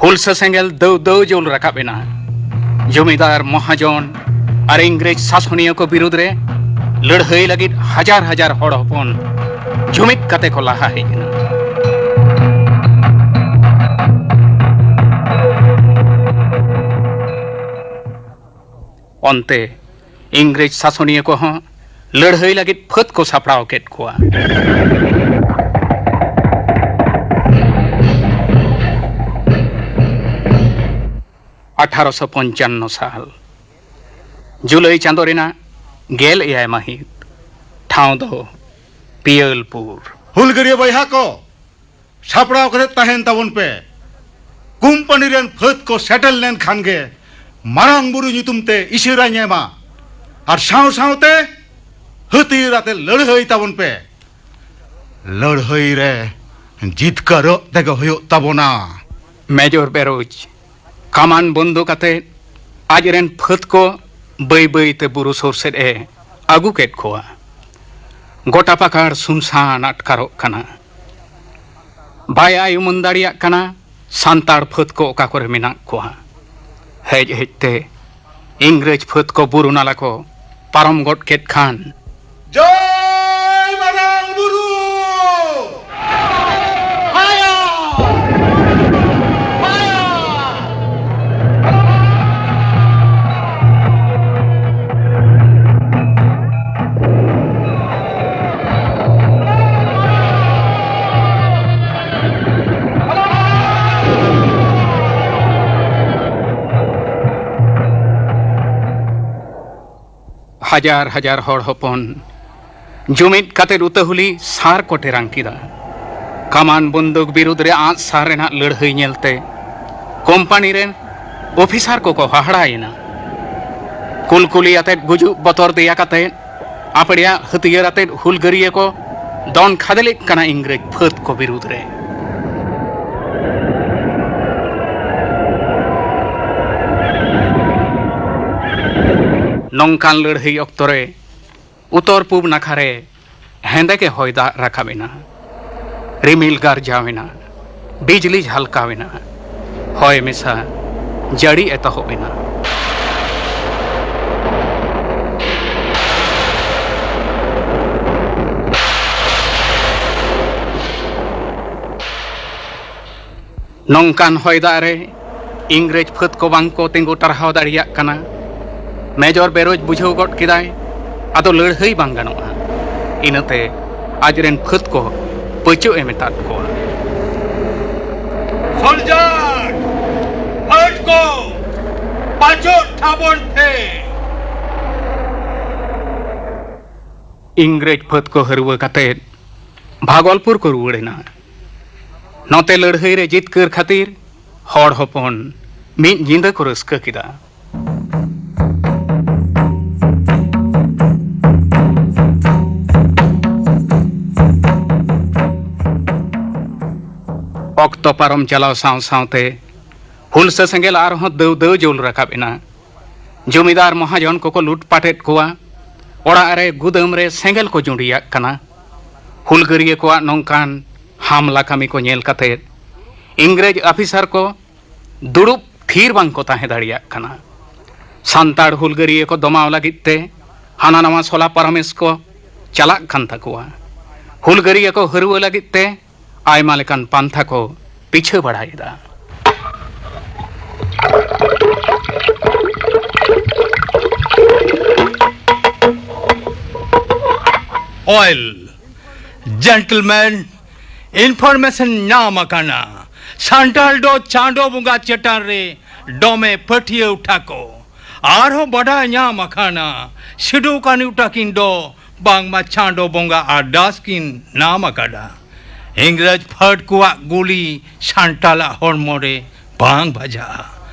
ᱦᱩᱞᱥᱟᱹ ᱥᱮᱸᱜᱮᱞ ᱫᱟᱹᱣ ᱫᱟᱹᱣ ᱡᱩᱞ ᱨᱟᱠᱟᱵ ᱮᱱᱟ᱾ ᱡᱚᱢᱤᱫᱟᱨ, ᱢᱚᱦᱟᱡᱚᱱ ᱟᱨ ᱤᱝᱨᱮᱡᱽ ᱥᱟᱥᱚᱱᱤᱭᱟᱹ ᱠᱚ ᱵᱤᱨᱩᱫᱽ ᱨᱮ ᱞᱟᱹᱲᱦᱟᱹᱭ ᱞᱟᱹᱜᱤᱫ ᱦᱟᱡᱟᱨ ᱦᱟᱡᱟᱨ ᱦᱚᱲ ᱦᱚᱯᱚᱱ ᱡᱩᱢᱤᱫ ᱠᱟᱛᱮ ᱠᱚ ᱞᱟᱦᱟ ᱦᱮᱡ ᱮᱱᱟ᱾ ᱚᱱᱛᱮ ᱤᱝᱨᱮᱡᱽ ᱥᱟᱥᱚᱱᱤᱭᱟᱹ ᱠᱚᱦᱚᱸ ᱞᱟᱹᱲᱦᱟᱹᱭ ᱞᱟᱹᱜᱤᱫ ᱯᱷᱟᱹᱫ ᱠᱚ ᱥᱟᱯᱲᱟᱣ ᱠᱮᱫ ᱠᱚᱣᱟ᱾ ᱟᱴᱷᱟᱨᱚᱥᱚ ᱯᱚᱧᱪᱟᱱᱱᱚ ᱥᱟᱞ ᱡᱩᱞᱟᱭ ᱪᱟᱸᱫᱚ ᱨᱮᱱᱟᱜ ᱜᱮᱞ ᱮᱭᱟᱭ ᱢᱟᱹᱦᱤᱛ, ᱴᱷᱟᱶ ᱫᱚ ᱯᱤᱭᱟᱹᱞᱯᱩᱨ᱾ ᱦᱩᱞᱜᱟᱹᱨᱤᱭᱟᱹ ᱵᱚᱭᱦᱟ ᱠᱚ, ᱥᱟᱯᱲᱟᱣ ᱠᱟᱛᱮ ᱛᱟᱦᱮᱱ ᱛᱟᱵᱚᱱ ᱯᱮ᱾ ᱠᱳᱢᱯᱟᱱᱤ ᱨᱮᱱ ᱯᱷᱟᱹᱫ ᱠᱚ ᱥᱮᱴᱮᱨ ᱞᱮᱱᱠᱷᱟᱱ ᱜᱮ ᱢᱟᱨᱟᱝ ᱵᱩᱨᱩ ᱧᱩᱛᱩᱢ ᱛᱮ ᱤᱥᱟᱹᱨᱟᱧ ᱮᱢᱟ ᱟᱨ ᱥᱟᱶ ᱥᱟᱶᱛᱮ ᱦᱟᱹᱛᱭᱟᱹᱨ ᱟᱛᱮ ᱞᱟᱹᱲᱦᱟᱹᱭ ᱛᱟᱵᱚᱱ ᱯᱮ᱾ ᱞᱟᱹᱲᱦᱟᱹᱭ ᱨᱮ ᱡᱤᱛᱠᱟᱹᱨᱚᱜ ᱛᱮᱜᱮ ᱦᱩᱭᱩᱜ ᱛᱟᱵᱚᱱᱟ᱾ ᱢᱮᱡᱚᱨ ᱵᱮᱨᱳᱡᱽ ᱠᱟᱢᱟᱱ ᱵᱚᱱᱫᱩᱠ ᱟᱛᱮ ᱟᱡᱨᱮᱱ ᱯᱷᱟᱹᱫ ᱠᱚ ᱵᱟᱹᱭ ᱵᱟᱹᱭ ᱛᱮ ᱵᱩᱨᱩ ᱥᱩᱨ ᱥᱮᱫ ᱮ ᱟᱹᱜᱩ ᱠᱮᱫ ᱠᱚᱣᱟ᱾ ᱜᱚᱴᱟ ᱯᱟᱠᱟᱲ ᱥᱩᱱᱥᱟᱱ ᱟᱴᱠᱟᱨᱚᱜ ᱠᱟᱱᱟ᱾ ᱵᱟᱭ ᱟᱭ ᱩᱢᱟᱹᱱ ᱫᱟᱲᱮᱭᱟᱜ ᱠᱟᱱᱟ ᱥᱟᱱᱛᱟᱲ ᱯᱷᱟᱹᱫ ᱠᱚ ᱚᱠᱟ ᱠᱚᱨᱮ ᱢᱮᱱᱟᱜ ᱠᱚᱣᱟ᱾ ᱦᱮᱡ ᱦᱮᱡ ᱛᱮ ᱤᱝᱨᱮᱡᱽ ᱯᱷᱟᱹᱫ ᱠᱚ ᱵᱩᱨᱩ ᱱᱟᱞᱟ ᱠᱚ ᱯᱟᱨᱚᱢ ᱜᱚᱫ ᱠᱮᱫ ᱠᱷᱟᱱ, ᱡᱚᱭ ᱢᱟᱨᱟᱝ ᱵᱩᱨᱩ! ᱯᱷᱟᱭᱟᱨ! ᱯᱷᱟᱭᱟᱨ! ᱦᱟᱡᱟᱨ ᱦᱟᱡᱟᱨ ᱦᱚᱲ ᱦᱚᱯᱚᱱ ᱡᱩᱢᱤᱫ ᱠᱟᱛᱮ ᱩᱛᱟᱹᱦᱩᱞᱤ ᱥᱟᱨ ᱠᱚ ᱴᱮᱨᱟᱝ ᱠᱮᱫᱟ᱾ ᱠᱟᱢᱟᱱ ᱵᱚᱱᱫᱩᱠ ᱵᱤᱨᱩᱫᱽ ᱨᱮ ᱟᱸᱥ ᱥᱟᱨ ᱨᱮᱱᱟᱜ ᱞᱟᱹᱲᱦᱟᱹᱭ ᱧᱮᱞᱛᱮ ᱠᱳᱢᱯᱟᱱᱤ ᱨᱮᱱ ᱚᱯᱷᱤᱥᱟᱨ ᱠᱚᱠᱚ ᱦᱟᱦᱟᱲᱟᱭᱮᱱᱟ᱾ ᱠᱩᱞᱠᱩᱞᱤ ᱟᱛᱮᱫ ᱜᱩᱡᱩᱜ ᱵᱚᱛᱚᱨ ᱫᱮᱭᱟ ᱠᱟᱛᱮ ᱟᱯᱲᱮᱭᱟᱜ ᱦᱟᱹᱛᱭᱟᱹᱨ ᱟᱛᱮᱫ ᱦᱩᱞᱜᱟᱹᱨᱤᱭᱟᱹ ᱠᱚ ᱫᱚᱱ ᱠᱷᱟᱫᱽᱞᱮᱜ ᱠᱟᱱᱟ ᱤᱝᱨᱮᱡᱽ ᱯᱷᱟᱹᱫ ᱠᱚ ᱵᱤᱨᱩᱫᱽ ᱨᱮ᱾ ᱱᱚᱝᱠᱟᱱ ᱞᱟᱹᱲᱦᱟᱹᱭ ᱚᱠᱛᱚ ᱨᱮ ᱩᱛᱚᱨ ᱯᱩᱵ ᱱᱟᱠᱷᱟ ᱨᱮ ᱦᱮᱸᱫᱮ ᱜᱮ ᱦᱚᱭ ᱫᱟᱜ ᱨᱟᱠᱟᱵ ᱮᱱᱟ᱾ ᱨᱤᱢᱤᱞ ᱜᱟᱨᱡᱟᱣ ᱮᱱᱟ᱾ ᱵᱤᱡᱽᱞᱤ ᱡᱷᱟᱞᱠᱟᱣ ᱮᱱᱟ᱾ ᱦᱚᱭ ᱢᱮᱥᱟ ᱡᱟᱹᱲᱤ ᱮᱛᱚᱦᱚᱵ ᱮᱱᱟ᱾ ᱱᱚᱝᱠᱟᱱ ᱦᱚᱭ ᱫᱟᱜ ᱨᱮ ᱤᱝᱨᱮᱡᱽ ᱯᱷᱟᱹᱫ ᱠᱚ ᱵᱟᱝ ᱠᱚ ᱛᱤᱸᱜᱩ ᱴᱟᱨᱦᱟᱣ ᱫᱟᱲᱮᱭᱟᱜ ᱠᱟᱱᱟ᱾ ᱢᱮᱡᱚᱨ ᱵᱮᱨᱳᱡᱽ ᱵᱩᱡᱷᱟᱹᱣ ᱜᱚᱫ ᱠᱮᱫᱟᱭ, ᱟᱫᱚ ᱞᱟᱹᱲᱦᱟᱹᱭ ᱵᱟᱝ ᱜᱟᱱᱚᱜᱼᱟ᱾ ᱤᱱᱟᱹᱛᱮ ᱟᱡᱨᱮᱱ ᱯᱷᱟᱹᱫ ᱠᱚ ᱯᱟᱹᱪᱟᱹᱜ ᱮ ᱢᱮᱛᱟᱫ ᱠᱚᱣᱟ᱾ ᱥᱚᱞᱡᱟᱨ, ᱯᱷᱟᱹᱫ ᱠᱚ ᱯᱟᱹᱪᱟᱹᱜ ᱛᱟᱵᱚᱱ ᱯᱮ᱾ ᱤᱝᱨᱮᱡᱽ ᱯᱷᱟᱹᱫ ᱠᱚ ᱦᱟᱹᱨᱣᱟᱹ ᱠᱟᱛᱮ ᱵᱷᱟᱜᱚᱞᱯᱩᱨ ᱠᱚ ᱨᱩᱣᱟᱹᱲ ᱮᱱᱟ᱾ ᱱᱚᱛᱮ ᱞᱟᱹᱲᱦᱟᱹᱭ ᱨᱮ ᱡᱤᱛᱠᱟᱹᱨ ᱠᱷᱟᱹᱛᱤᱨ ᱦᱚᱲ ᱦᱚᱯᱚᱱ ᱢᱤᱫ ᱧᱤᱫᱟᱹ ᱠᱚ ᱨᱟᱹᱥᱠᱟᱹ ᱠᱮᱫᱟ᱾ ᱚᱠᱛᱚ ᱯᱟᱨᱚᱢ ᱪᱟᱞᱟᱣ ᱥᱟᱶ ᱥᱟᱶᱛᱮ ᱦᱩᱞᱥᱟᱹ ᱥᱮᱸᱜᱮᱞ ᱟᱨᱦᱚᱸ ᱫᱟᱹᱣ ᱫᱟᱹᱣ ᱡᱩᱞ ᱨᱟᱠᱟᱵ ᱮᱱᱟ᱾ ᱡᱚᱢᱤᱫᱟᱨ ᱢᱚᱦᱟᱡᱚᱱ ᱠᱚᱠᱚ ᱞᱩᱴᱯᱟᱴᱮᱫ ᱠᱚᱣᱟ᱾ ᱚᱲᱟᱜ ᱨᱮ ᱜᱩᱫᱟᱹᱢ ᱨᱮ ᱥᱮᱸᱜᱮᱞ ᱠᱚ ᱡᱩᱸᱰᱤᱭᱟᱜ ᱠᱟᱱᱟ᱾ ᱦᱩᱞᱜᱟᱹᱨᱤᱭᱟᱹ ᱠᱚᱣᱟᱜ ᱱᱚᱝᱠᱟᱱ ᱦᱟᱢᱞᱟ ᱠᱟᱹᱢᱤ ᱠᱚ ᱧᱮᱞ ᱠᱟᱛᱮ ᱤᱝᱨᱮᱡᱽ ᱟᱯᱷᱤᱥᱟᱨ ᱠᱚ ᱫᱩᱲᱩᱵ ᱛᱷᱤᱨ ᱵᱟᱝ ᱠᱚ ᱛᱟᱦᱮᱸ ᱫᱟᱲᱮᱭᱟᱜ ᱠᱟᱱᱟ᱾ ᱥᱟᱱᱛᱟᱲ ᱦᱩᱞᱜᱟᱹᱨᱤᱭᱟᱹ ᱠᱚ ᱫᱚᱢᱟᱣ ᱞᱟᱹᱜᱤᱫ ᱛᱮ ᱦᱟᱱᱟ ᱱᱟᱣᱟ ᱥᱚᱞᱟ ᱯᱟᱨᱟᱢᱮᱥ ᱠᱚ ᱪᱟᱞᱟᱜ ᱠᱟᱱ ᱛᱟᱠᱚᱣᱟ᱾ ᱦᱩᱞᱜᱟᱹᱨᱤᱭᱟᱹ ᱠᱚ ᱦᱟᱹᱨᱣᱟᱹ ᱞᱟᱹᱜᱤᱫ ᱛᱮ ᱟᱭᱢᱟ ᱞᱮᱠᱟᱱ ᱯᱟᱱᱛᱷᱟ ᱠᱚ ᱯᱤᱪᱷᱟᱹ ᱵᱟᱲᱟᱭᱮᱫᱟ᱾ ᱚᱭᱮᱞ, ᱡᱮᱱᱴᱞᱢᱮᱱ, ᱤᱱᱯᱷᱚᱨᱢᱮᱥᱚᱱ ᱧᱟᱢ ᱟᱠᱟᱱᱟ᱾ ᱥᱟᱱᱛᱟᱲ ᱫᱚ ᱪᱟᱸᱫᱚ ᱵᱚᱸᱜᱟ ᱪᱮᱛᱟᱱ ᱨᱮ ᱫᱚᱢᱮ ᱯᱟᱹᱛᱭᱟᱹᱣ ᱛᱟᱠᱚ᱾ ᱟᱨᱦᱚᱸ ᱵᱟᱰᱟᱭ ᱧᱟᱢ ᱟᱠᱟᱱᱟ, ᱥᱤᱫᱩ ᱠᱟᱹᱱᱦᱩ ᱛᱟᱹᱠᱤᱱ ᱫᱚ ᱵᱟᱝᱢᱟ ᱪᱟᱸᱫᱚ ᱵᱚᱸᱜᱟ ᱟᱨᱫᱟᱥ ᱠᱤᱱ ᱧᱟᱢ ᱟᱠᱟᱫᱟ᱾ ᱤᱝᱨᱮᱡᱽ ᱯᱷᱟᱹᱫ ᱠᱚᱣᱟᱜ ᱜᱩᱞᱤ ᱥᱟᱱᱛᱟᱞᱟᱜ ᱦᱚᱲᱢᱚ ᱨᱮ ᱵᱟᱝ ᱵᱟᱡᱟᱜᱼᱟ᱾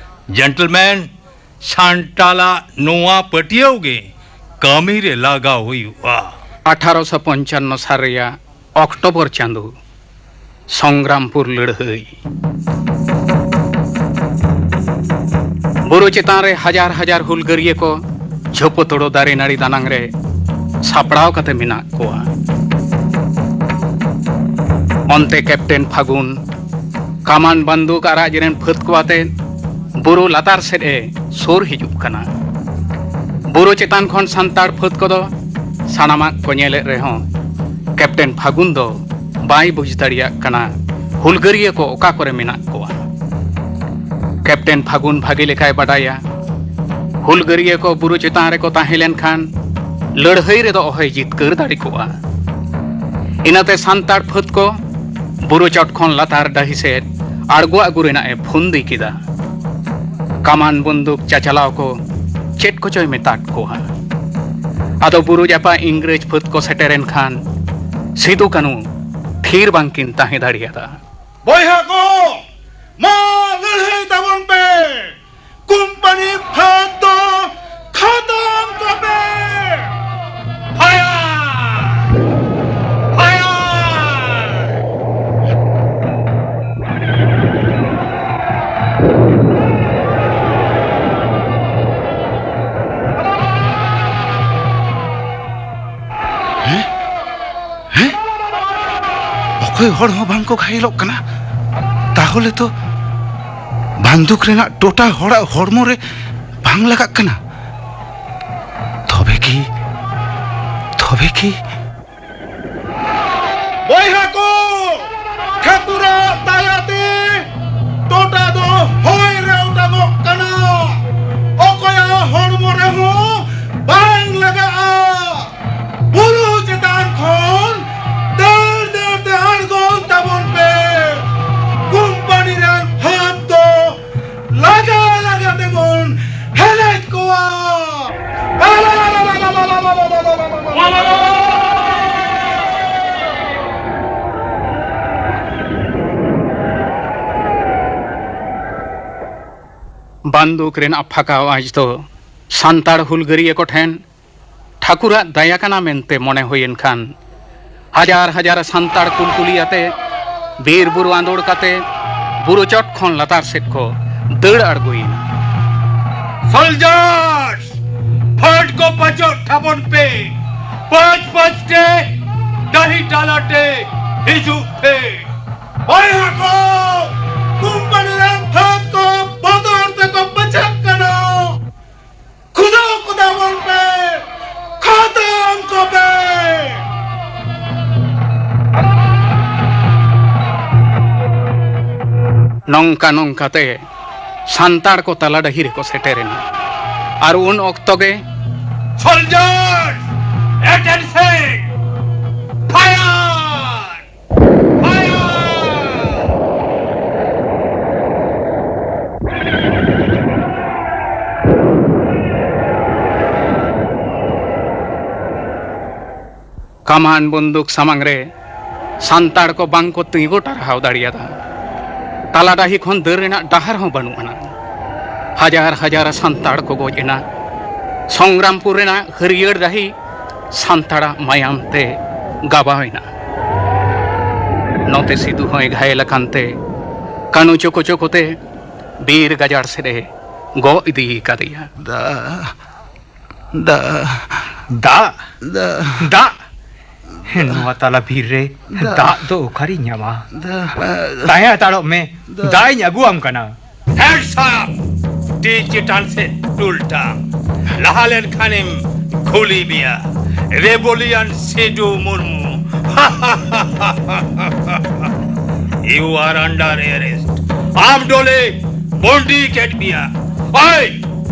ᱡᱮᱱᱴᱞᱢᱮᱱ, ᱥᱟᱱᱛᱟᱞᱟᱜ ᱱᱚᱣᱟ ᱯᱟᱹᱛᱭᱟᱹᱣ ᱜᱮ ᱠᱟᱹᱢᱤ ᱨᱮ ᱞᱟᱜᱟᱣ ᱦᱩᱭᱩᱜᱼᱟ᱾ ᱟᱴᱷᱟᱨᱚᱥᱚ ᱯᱚᱧᱪᱟᱱᱱᱚ ᱥᱟᱞ ᱨᱮᱭᱟᱜ ᱚᱠᱴᱳᱵᱚᱨ ᱪᱟᱸᱫᱚ, ᱥᱚᱝᱜᱨᱟᱢᱯᱩᱨ ᱞᱟᱹᱲᱦᱟᱹᱭ᱾ ᱵᱩᱨᱩ ᱪᱮᱛᱟᱱ ᱨᱮ ᱦᱟᱡᱟᱨ ᱦᱟᱡᱟᱨ ᱦᱩᱞᱜᱟᱹᱨᱤᱭᱟᱹ ᱠᱚ ᱡᱷᱚᱯᱚᱛᱚᱲᱚ ᱫᱟᱨᱮ ᱱᱟᱹᱲᱤ ᱫᱟᱱᱟᱝ ᱨᱮ ᱥᱟᱯᱲᱟᱣ ᱠᱟᱛᱮ ᱢᱮᱱᱟᱜ ᱠᱚᱣᱟ᱾ ᱚᱱᱛᱮ ᱠᱮᱯᱴᱮᱱ ᱯᱷᱟᱹᱜᱩᱱ ᱠᱟᱢᱟᱱ ᱵᱟᱱᱫᱩᱠ ᱟᱨ ᱟᱡ ᱨᱮᱱ ᱯᱷᱟᱹᱫ ᱠᱚ ᱟᱛᱮ ᱵᱩᱨᱩ ᱞᱟᱛᱟᱨ ᱥᱮᱫ ᱮ ᱥᱩᱨ ᱦᱤᱡᱩᱜ ᱠᱟᱱᱟ᱾ ᱵᱩᱨᱩ ᱪᱮᱛᱟᱱ ᱠᱷᱚᱱ ᱥᱟᱱᱛᱟᱲ ᱯᱷᱟᱹᱫ ᱠᱚᱫᱚ ᱥᱟᱱᱟᱢᱟᱜ ᱠᱚ ᱧᱮᱞᱮᱫ ᱨᱮᱦᱚᱸ, ᱠᱮᱯᱴᱮᱱ ᱯᱷᱟᱹᱜᱩᱱ ᱫᱚ ᱵᱟᱭ ᱵᱩᱡᱽ ᱫᱟᱲᱮᱭᱟᱜ ᱠᱟᱱᱟ ᱦᱩᱞᱜᱟᱹᱨᱤᱭᱟᱹ ᱠᱚ ᱚᱠᱟ ᱠᱚᱨᱮ ᱢᱮᱱᱟᱜ ᱠᱚᱣᱟ᱾ ᱠᱮᱯᱴᱮᱱ ᱯᱷᱟᱹᱜᱩᱱ ᱵᱷᱟᱜᱮ ᱞᱮᱠᱟᱭ ᱵᱟᱰᱟᱭᱟ, ᱦᱩᱞᱜᱟᱹᱨᱤᱭᱟᱹ ᱠᱚ ᱵᱩᱨᱩ ᱪᱮᱛᱟᱱ ᱨᱮᱠᱚ ᱛᱟᱦᱮᱸ ᱞᱮᱱᱠᱷᱟᱱ ᱞᱟᱹᱲᱦᱟᱹᱭ ᱨᱮᱫᱚ ᱚᱦᱚᱭ ᱡᱤᱛᱠᱟᱹᱨ ᱫᱟᱲᱮ ᱠᱚᱜᱼᱟ᱾ ᱤᱱᱟᱹᱛᱮ ᱥᱟᱱᱛᱟᱲ ᱯᱷᱟᱹᱫ ᱠᱚ ᱵᱩᱨᱩ ᱪᱚᱴ ᱠᱷᱚᱱ ᱞᱟᱛᱟᱨ ᱰᱟᱹᱦᱤ ᱥᱮᱫ ᱟᱬᱜᱚ ᱟᱹᱜᱩ ᱨᱮᱱᱟᱜ ᱮ ᱯᱷᱩᱱᱫᱤ ᱠᱮᱫᱟ᱾ ᱠᱟᱢᱟᱱ ᱵᱚᱱᱫᱩᱠ ᱪᱟᱪᱟᱞᱟᱣ ᱠᱚ ᱪᱮᱫ ᱠᱚᱪᱚᱭ ᱢᱮᱛᱟᱫ ᱠᱚᱣᱟ᱾ ᱟᱫᱚ ᱵᱩᱨᱩ ᱡᱟᱯᱟᱜ ᱤᱝᱨᱮᱡᱽ ᱯᱷᱟᱹᱫ ᱠᱚ ᱥᱮᱴᱮᱨᱮᱱ ᱠᱷᱟᱱ ᱥᱤᱫᱩ ᱠᱟᱹᱱᱩ ᱛᱷᱤᱨ ᱵᱟᱝᱠᱤᱱ ᱛᱟᱦᱮᱸ ᱫᱟᱲᱮᱭᱟᱫᱟ᱾ ᱵᱚᱭᱦᱟ ᱠᱚ, ᱢᱟ ᱞᱟᱹᱲᱦᱟᱹᱭ ᱛᱟᱵᱚᱱ ᱯᱮ, ᱠᱳᱢᱯᱟᱱᱤ ᱯᱷᱟᱹᱫ ᱫᱚ ᱠᱷᱟᱛᱚᱢ ᱠᱚᱯᱮ᱾ ᱯᱷᱟᱭᱟᱨ! ᱯᱷᱟᱭᱟᱨ! ᱦᱮᱸ? ᱦᱮᱸ? ᱚᱠᱚᱭ ᱦᱚᱲ ᱦᱚᱸ ᱵᱟᱝ ᱠᱚ ᱜᱷᱟᱭᱮᱞᱚᱜ ᱠᱟᱱᱟ? ᱛᱟᱦᱚᱞᱮ ᱛᱚ ᱵᱟᱱᱫᱩᱠ ᱨᱮᱱᱟᱜ ᱴᱚᱴᱟ ᱦᱚᱲᱟᱜ ᱦᱚᱲᱢᱚ ᱨᱮ ᱵᱟᱝ ᱞᱟᱜᱟᱜ ᱠᱟᱱᱟ᱾ ᱛᱚᱵᱮ ᱠᱤ, ᱛᱚᱵᱮ ᱠᱤ? ᱵᱚᱭᱦᱟ ᱠᱚ, ᱴᱷᱟᱹᱠᱩᱨᱟᱜ ᱫᱟᱭᱟᱛᱮ ᱴᱚᱴᱟ ᱫᱚ ᱦᱚᱭ ᱨᱮ ᱚᱴᱟᱝᱚᱜ ᱠᱟᱱᱟ᱾ ᱚᱠᱚᱭᱟᱜ ᱦᱚᱲᱢᱚ ᱨᱮᱦᱚᱸ ᱵᱟᱝ ᱞᱟᱜᱟᱜᱼᱟ᱾ ᱵᱩᱨᱩ ᱪᱮᱛᱟᱱ ᱠᱷᱚᱱ ᱫᱟᱹᱲ ᱫᱟᱹᱲ ᱛᱮ ᱟᱬᱜᱚᱱ ᱛᱟᱵᱚᱱ ᱯᱮ᱾ ᱠᱳᱢᱯᱟᱱᱤ ᱨᱮᱱ ᱯᱷᱟᱹᱫ ᱫᱚ ᱞᱟᱜᱟ ᱞᱟᱜᱟ ᱛᱮᱵᱚᱱ ᱦᱮᱞᱮᱡ ᱠᱚᱣᱟ᱾ ᱵᱟᱱᱫᱩᱠ ᱨᱮᱱᱟᱜ ᱯᱷᱟᱸᱠᱟ ᱟᱣᱟᱡᱽ ᱫᱚ ᱥᱟᱱᱛᱟᱲ ᱦᱩᱞᱜᱟᱹᱨᱤᱭᱟᱹ ᱠᱚ ᱴᱷᱮᱱ ᱴᱷᱟᱹᱠᱩᱨᱟᱜ ᱫᱟᱭᱟ ᱠᱟᱱᱟ ᱢᱮᱱᱛᱮ ᱢᱚᱱᱮ ᱦᱩᱭᱮᱱ ᱠᱷᱟᱱ, ᱦᱟᱡᱟᱨ ᱦᱟᱡᱟᱨ ᱥᱟᱱᱛᱟᱲ ᱠᱩᱞᱠᱩᱞᱤ ᱟᱛᱮ, ᱵᱤᱨ ᱵᱩᱨᱩ ᱟᱸᱫᱳᱲ ᱠᱟᱛᱮ, ᱵᱩᱨᱩ ᱪᱚᱴ ᱠᱷᱚᱱ ᱞᱟᱛᱟᱨ ᱥᱮᱫ ᱠᱚ ᱫᱟᱹᱲ ᱟᱬᱜᱚᱭᱮᱱᱟ᱾ Soldiers! ᱯᱷᱟᱹᱫ ᱠᱚ ᱯᱟᱪᱚᱜ ᱛᱟᱵᱚᱱ ᱯᱮ, ᱯᱟᱸᱪ ᱯᱟᱸᱪ ᱛᱮ ᱰᱟᱹᱦᱤ ᱛᱟᱞᱟᱛᱮ ᱦᱤᱡᱩᱜ ᱯᱮ᱾ ᱵᱚᱭᱦᱟ ᱠᱚ, ᱠᱳᱢᱯᱟᱱᱤ ᱨᱮᱱ ᱯᱷᱟᱹᱫ ᱠᱚ ᱵᱚᱛᱚᱨ ᱛᱮᱠᱚ ᱯᱟᱪᱟᱜ ᱠᱟᱱᱟ᱾ ᱠᱷᱩᱫᱟᱹᱣ ᱠᱚ ᱛᱟᱵᱚᱱ ᱯᱮ, ᱠᱷᱟᱛᱚᱢ ᱠᱚᱯᱮ᱾ ᱱᱚᱝᱠᱟ ᱱᱚᱝᱠᱟᱛᱮ ᱥᱟᱱᱛᱟᱲ ᱠᱚ ᱛᱟᱞᱟ ᱰᱟᱹᱦᱤ ᱨᱮᱠᱚ ᱥᱮᱴᱮᱨᱮᱱᱟ᱾ ᱟᱨ ᱩᱱ ᱚᱠᱛᱚ ᱜᱮ, Soldiers, attention! Fire! Fire! ᱠᱟᱢᱟᱱ ᱵᱚᱱᱫᱩᱠ ᱥᱟᱢᱟᱝ ᱨᱮ ᱥᱟᱱᱛᱟᱲ ᱠᱚ ᱵᱟᱝ ᱠᱚ ᱛᱤᱸᱜᱩ ᱴᱟᱨᱦᱟᱣ ᱫᱟᱲᱮᱭᱟᱫᱟ᱾ ᱛᱟᱞᱟ ᱰᱟᱹᱦᱤ ᱠᱷᱚᱱ ᱫᱟᱹᱲ ᱨᱮᱱᱟᱜ ᱰᱟᱦᱟᱨ ᱦᱚᱸ ᱵᱟᱹᱱᱩᱜ ᱟᱱᱟ᱾ ᱦᱟᱡᱟᱨ ᱦᱟᱡᱟᱨ ᱥᱟᱱᱛᱟᱲ ᱠᱚ ᱜᱚᱡ ᱮᱱᱟ᱾ ᱥᱚᱝᱜᱨᱟᱢᱯᱩᱨ ᱨᱮᱱᱟᱜ ᱦᱟᱹᱨᱭᱟᱹᱲ ᱰᱟᱹᱦᱤ ᱥᱟᱱᱛᱟᱲᱟᱜ ᱢᱟᱭᱟᱢ ᱛᱮ ᱜᱟᱵᱟᱣ ᱮᱱᱟ᱾ ᱱᱚᱛᱮ ᱥᱤᱫᱩ ᱦᱚᱸᱭ ᱜᱷᱟᱭᱮᱞ ᱟᱠᱟᱱ ᱛᱮ ᱠᱟᱹᱱᱩ ᱪᱳᱠᱳ ᱪᱳᱠᱳ ᱛᱮ ᱵᱤᱨ ᱜᱟᱡᱟᱲ ᱥᱮᱫ ᱮ ᱜᱚᱜ ᱤᱫᱤ ᱠᱟᱫᱮᱭᱟ᱾ ᱫᱟ, ᱫᱟ, ᱫᱟᱜ? ᱫᱟ, ᱫᱟᱜ? ᱱᱚᱣᱟ ᱛᱟᱞᱟ ᱵᱤᱨ ᱨᱮ ᱫᱟᱜ᱾ ᱫᱟᱜ ᱫᱚ ᱚᱠᱟᱨᱤᱧ ᱧᱟᱢᱟ? ᱫᱟ᱾ ᱛᱟᱦᱮᱸ ᱦᱟᱛᱟᱲᱚᱜ ᱢᱮ, ᱫᱟ᱾ ᱫᱟᱜ ᱤᱧ ᱟᱹᱜᱩᱣᱟᱢ ᱠᱟᱱᱟ᱾ ᱦᱮᱰᱥ ᱟᱯ! ᱛᱤ ᱪᱮᱛᱟᱱ ᱥᱮᱫ ᱴᱩᱞᱴᱟᱢ᱾ ᱞᱟᱦᱟ ᱞᱮᱱᱠᱷᱟᱱᱮᱢ ᱠᱩᱞᱤ ᱢᱮᱭᱟ, ᱨᱮᱵᱚᱞᱤᱭᱟᱱ Sidhu Murmu. You are under arrest. ᱟᱢ ᱫᱚᱞᱮ ᱵᱚᱱᱫᱤ ᱠᱮᱫ ᱢᱮᱭᱟ᱾ ᱳᱭ,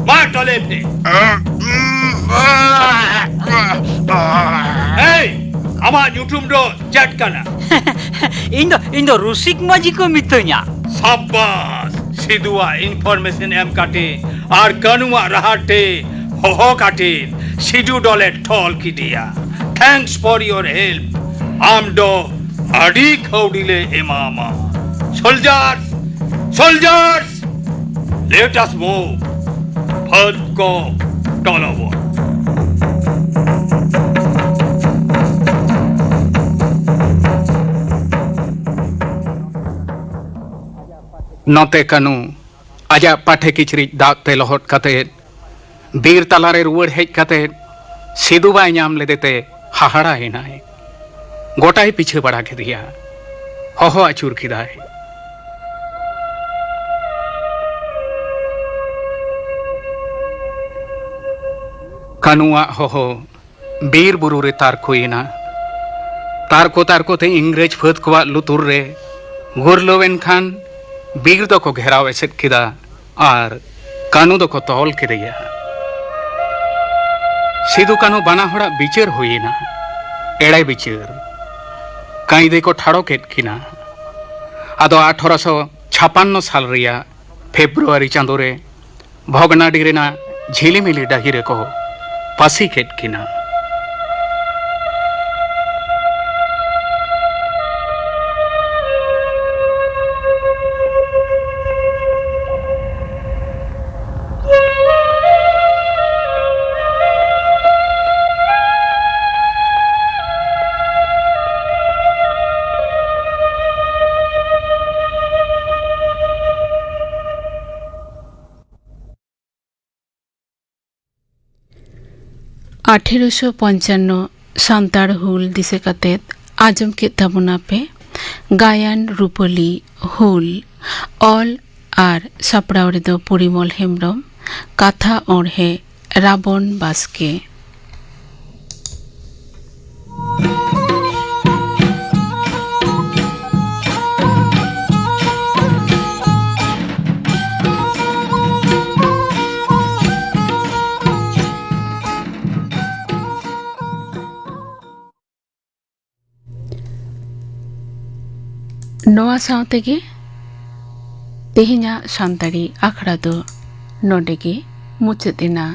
ᱢᱟ ᱴᱚᱞᱮ ᱯᱮ᱾ ᱮᱭ, ᱟᱢᱟᱜ ᱧᱩᱛᱩᱢ ᱫᱚ ᱪᱮᱫ ᱠᱟᱱᱟ? ᱤᱧ ᱫᱚ, ᱤᱧ ᱫᱚ ᱨᱩᱥᱤᱠ ᱢᱟᱹᱡᱷᱤ ᱠᱚ ᱢᱤᱛᱟᱹᱧᱟ᱾ ᱥᱟᱵᱟᱥ! ᱥᱤᱫᱩᱣᱟᱜ ᱤᱱᱯᱷᱚᱨᱢᱮᱥᱚᱱ ᱮᱢ ᱠᱟᱛᱮ ᱟᱨ ᱠᱟᱹᱱᱩᱣᱟᱜ ᱨᱟᱦᱟ ᱛᱮ ᱦᱚᱦᱚ ᱠᱟᱛᱮ ᱥᱤᱫᱩ ᱫᱚᱞᱮ ᱛᱚᱞ ᱠᱮᱫᱮᱭᱟ᱾ Thanks for your help. ᱟᱢ ᱫᱚ ᱟᱹᱰᱤ ᱠᱟᱹᱣᱰᱤ ᱞᱮ ᱮᱢᱟᱢᱟ᱾ Soldiers! Soldiers! Let us move. ᱯᱷᱟᱹᱫ ᱠᱚ ᱛᱚᱞᱚᱵᱚᱱ᱾ ᱱᱚᱛᱮ ᱠᱟᱹᱱᱩ ᱟᱡᱟᱜ ᱯᱟᱴᱷᱮ ᱠᱤᱪᱨᱤᱡ ᱫᱟᱜ ᱛᱮ ᱞᱚᱦᱚᱫ ᱠᱟᱛᱮ ᱵᱤᱨ ᱛᱟᱞᱟᱨᱮ ᱨᱩᱣᱟᱹᱲ ᱦᱮᱡ ᱠᱟᱛᱮ ᱥᱤᱫᱩ ᱵᱟᱭ ᱧᱟᱢ ᱞᱮᱫᱮᱛᱮ ᱦᱟᱦᱟᱲᱟ ᱮᱱᱟᱭ᱾ ᱜᱚᱴᱟᱭ ᱯᱤᱪᱷᱟᱹ ᱵᱟᱲᱟ ᱠᱮᱫᱮᱭᱟ, ᱦᱚᱦᱚ ᱟᱹᱪᱩᱨ ᱠᱮᱫᱟᱭ᱾ ᱠᱟᱹᱱᱩᱣᱟᱜ ᱦᱚᱦᱚ ᱵᱤᱨ ᱵᱩᱨᱩ ᱨᱮ ᱛᱟᱨᱠᱳᱭᱮᱱᱟ᱾ ᱛᱟᱨᱠᱳ ᱛᱟᱨᱠᱳ ᱛᱮ ᱤᱝᱨᱮᱡᱽ ᱯᱷᱟᱹᱫ ᱠᱚᱣᱟᱜ ᱞᱩᱛᱩᱨ ᱨᱮ ᱜᱩᱨᱞᱟᱹᱣ ᱮᱱ ᱠᱷᱟᱱ ᱵᱤᱨ ᱫᱚᱠᱚ ᱜᱷᱮᱨᱟᱣ ᱮᱥᱮᱫ ᱠᱮᱫᱟ ᱟᱨ ᱠᱟᱹᱱᱩ ᱫᱚᱠᱚ ᱛᱚᱞ ᱠᱮᱫᱮᱭᱟ᱾ ᱥᱤᱫᱩ ᱠᱟᱹᱱᱩ ᱵᱟᱱᱟ ᱦᱚᱲᱟᱜ ᱵᱤᱪᱟᱹᱨ ᱦᱩᱭᱮᱱᱟ, ᱮᱲᱮ ᱵᱤᱪᱟᱹᱨ᱾ ᱠᱟᱹᱭᱫᱤ ᱠᱚ ᱴᱷᱟᱲᱚ ᱠᱮᱫ ᱠᱤᱱᱟ᱾ ᱟᱫᱚ ᱟᱴᱷᱨᱚᱥᱚ ᱪᱷᱟᱯᱟᱱᱱᱚ ᱥᱟᱞ ᱨᱮᱭᱟᱜ ᱯᱷᱮᱵᱽᱨᱩᱣᱟᱨᱤ ᱪᱟᱸᱫᱳ ᱨᱮ ᱵᱷᱚᱜᱽᱱᱟᱰᱤ ᱨᱮᱱᱟᱜ ᱡᱷᱤᱞᱤᱢᱤᱞᱤ ᱰᱟᱹᱦᱤ ᱨᱮᱠᱚ ᱯᱟᱹᱥᱤ ᱠᱮᱫ ᱠᱤᱱᱟ᱾ ᱟᱴᱷᱮᱨᱚᱥᱚ ᱯᱚᱧᱪᱟᱱᱱᱚ ᱥᱟᱱᱛᱟᱲ ᱦᱩᱞ ᱫᱤᱥᱟᱹ ᱠᱟᱛᱮᱫ ᱟᱸᱡᱚᱢ ᱠᱮᱫ ᱛᱟᱵᱚᱱᱟ ᱯᱮ ᱜᱟᱭᱟᱱ ᱨᱩᱯᱟᱹᱞᱤ ᱦᱩᱞ᱾ ᱚᱞ ᱟᱨ ᱥᱟᱯᱲᱟᱣ ᱨᱮᱫᱚ ᱯᱚᱨᱤᱢᱚᱞ ᱦᱮᱢᱵᱽᱨᱚᱢ, ᱠᱟᱛᱷᱟ ᱚᱬᱦᱮ ᱨᱟᱵᱚᱱ ᱵᱟᱥᱠᱮ᱾ ᱱᱚᱣᱟ ᱥᱟᱶ ᱛᱮᱜᱮ ᱛᱮᱦᱮᱧᱟᱜ ᱥᱟᱱᱛᱟᱲᱤ ᱟᱠᱷᱲᱟ ᱫᱚ ᱱᱚᱰᱮ ᱜᱮ ᱢᱩᱪᱟᱹᱫ ᱮᱱᱟ᱾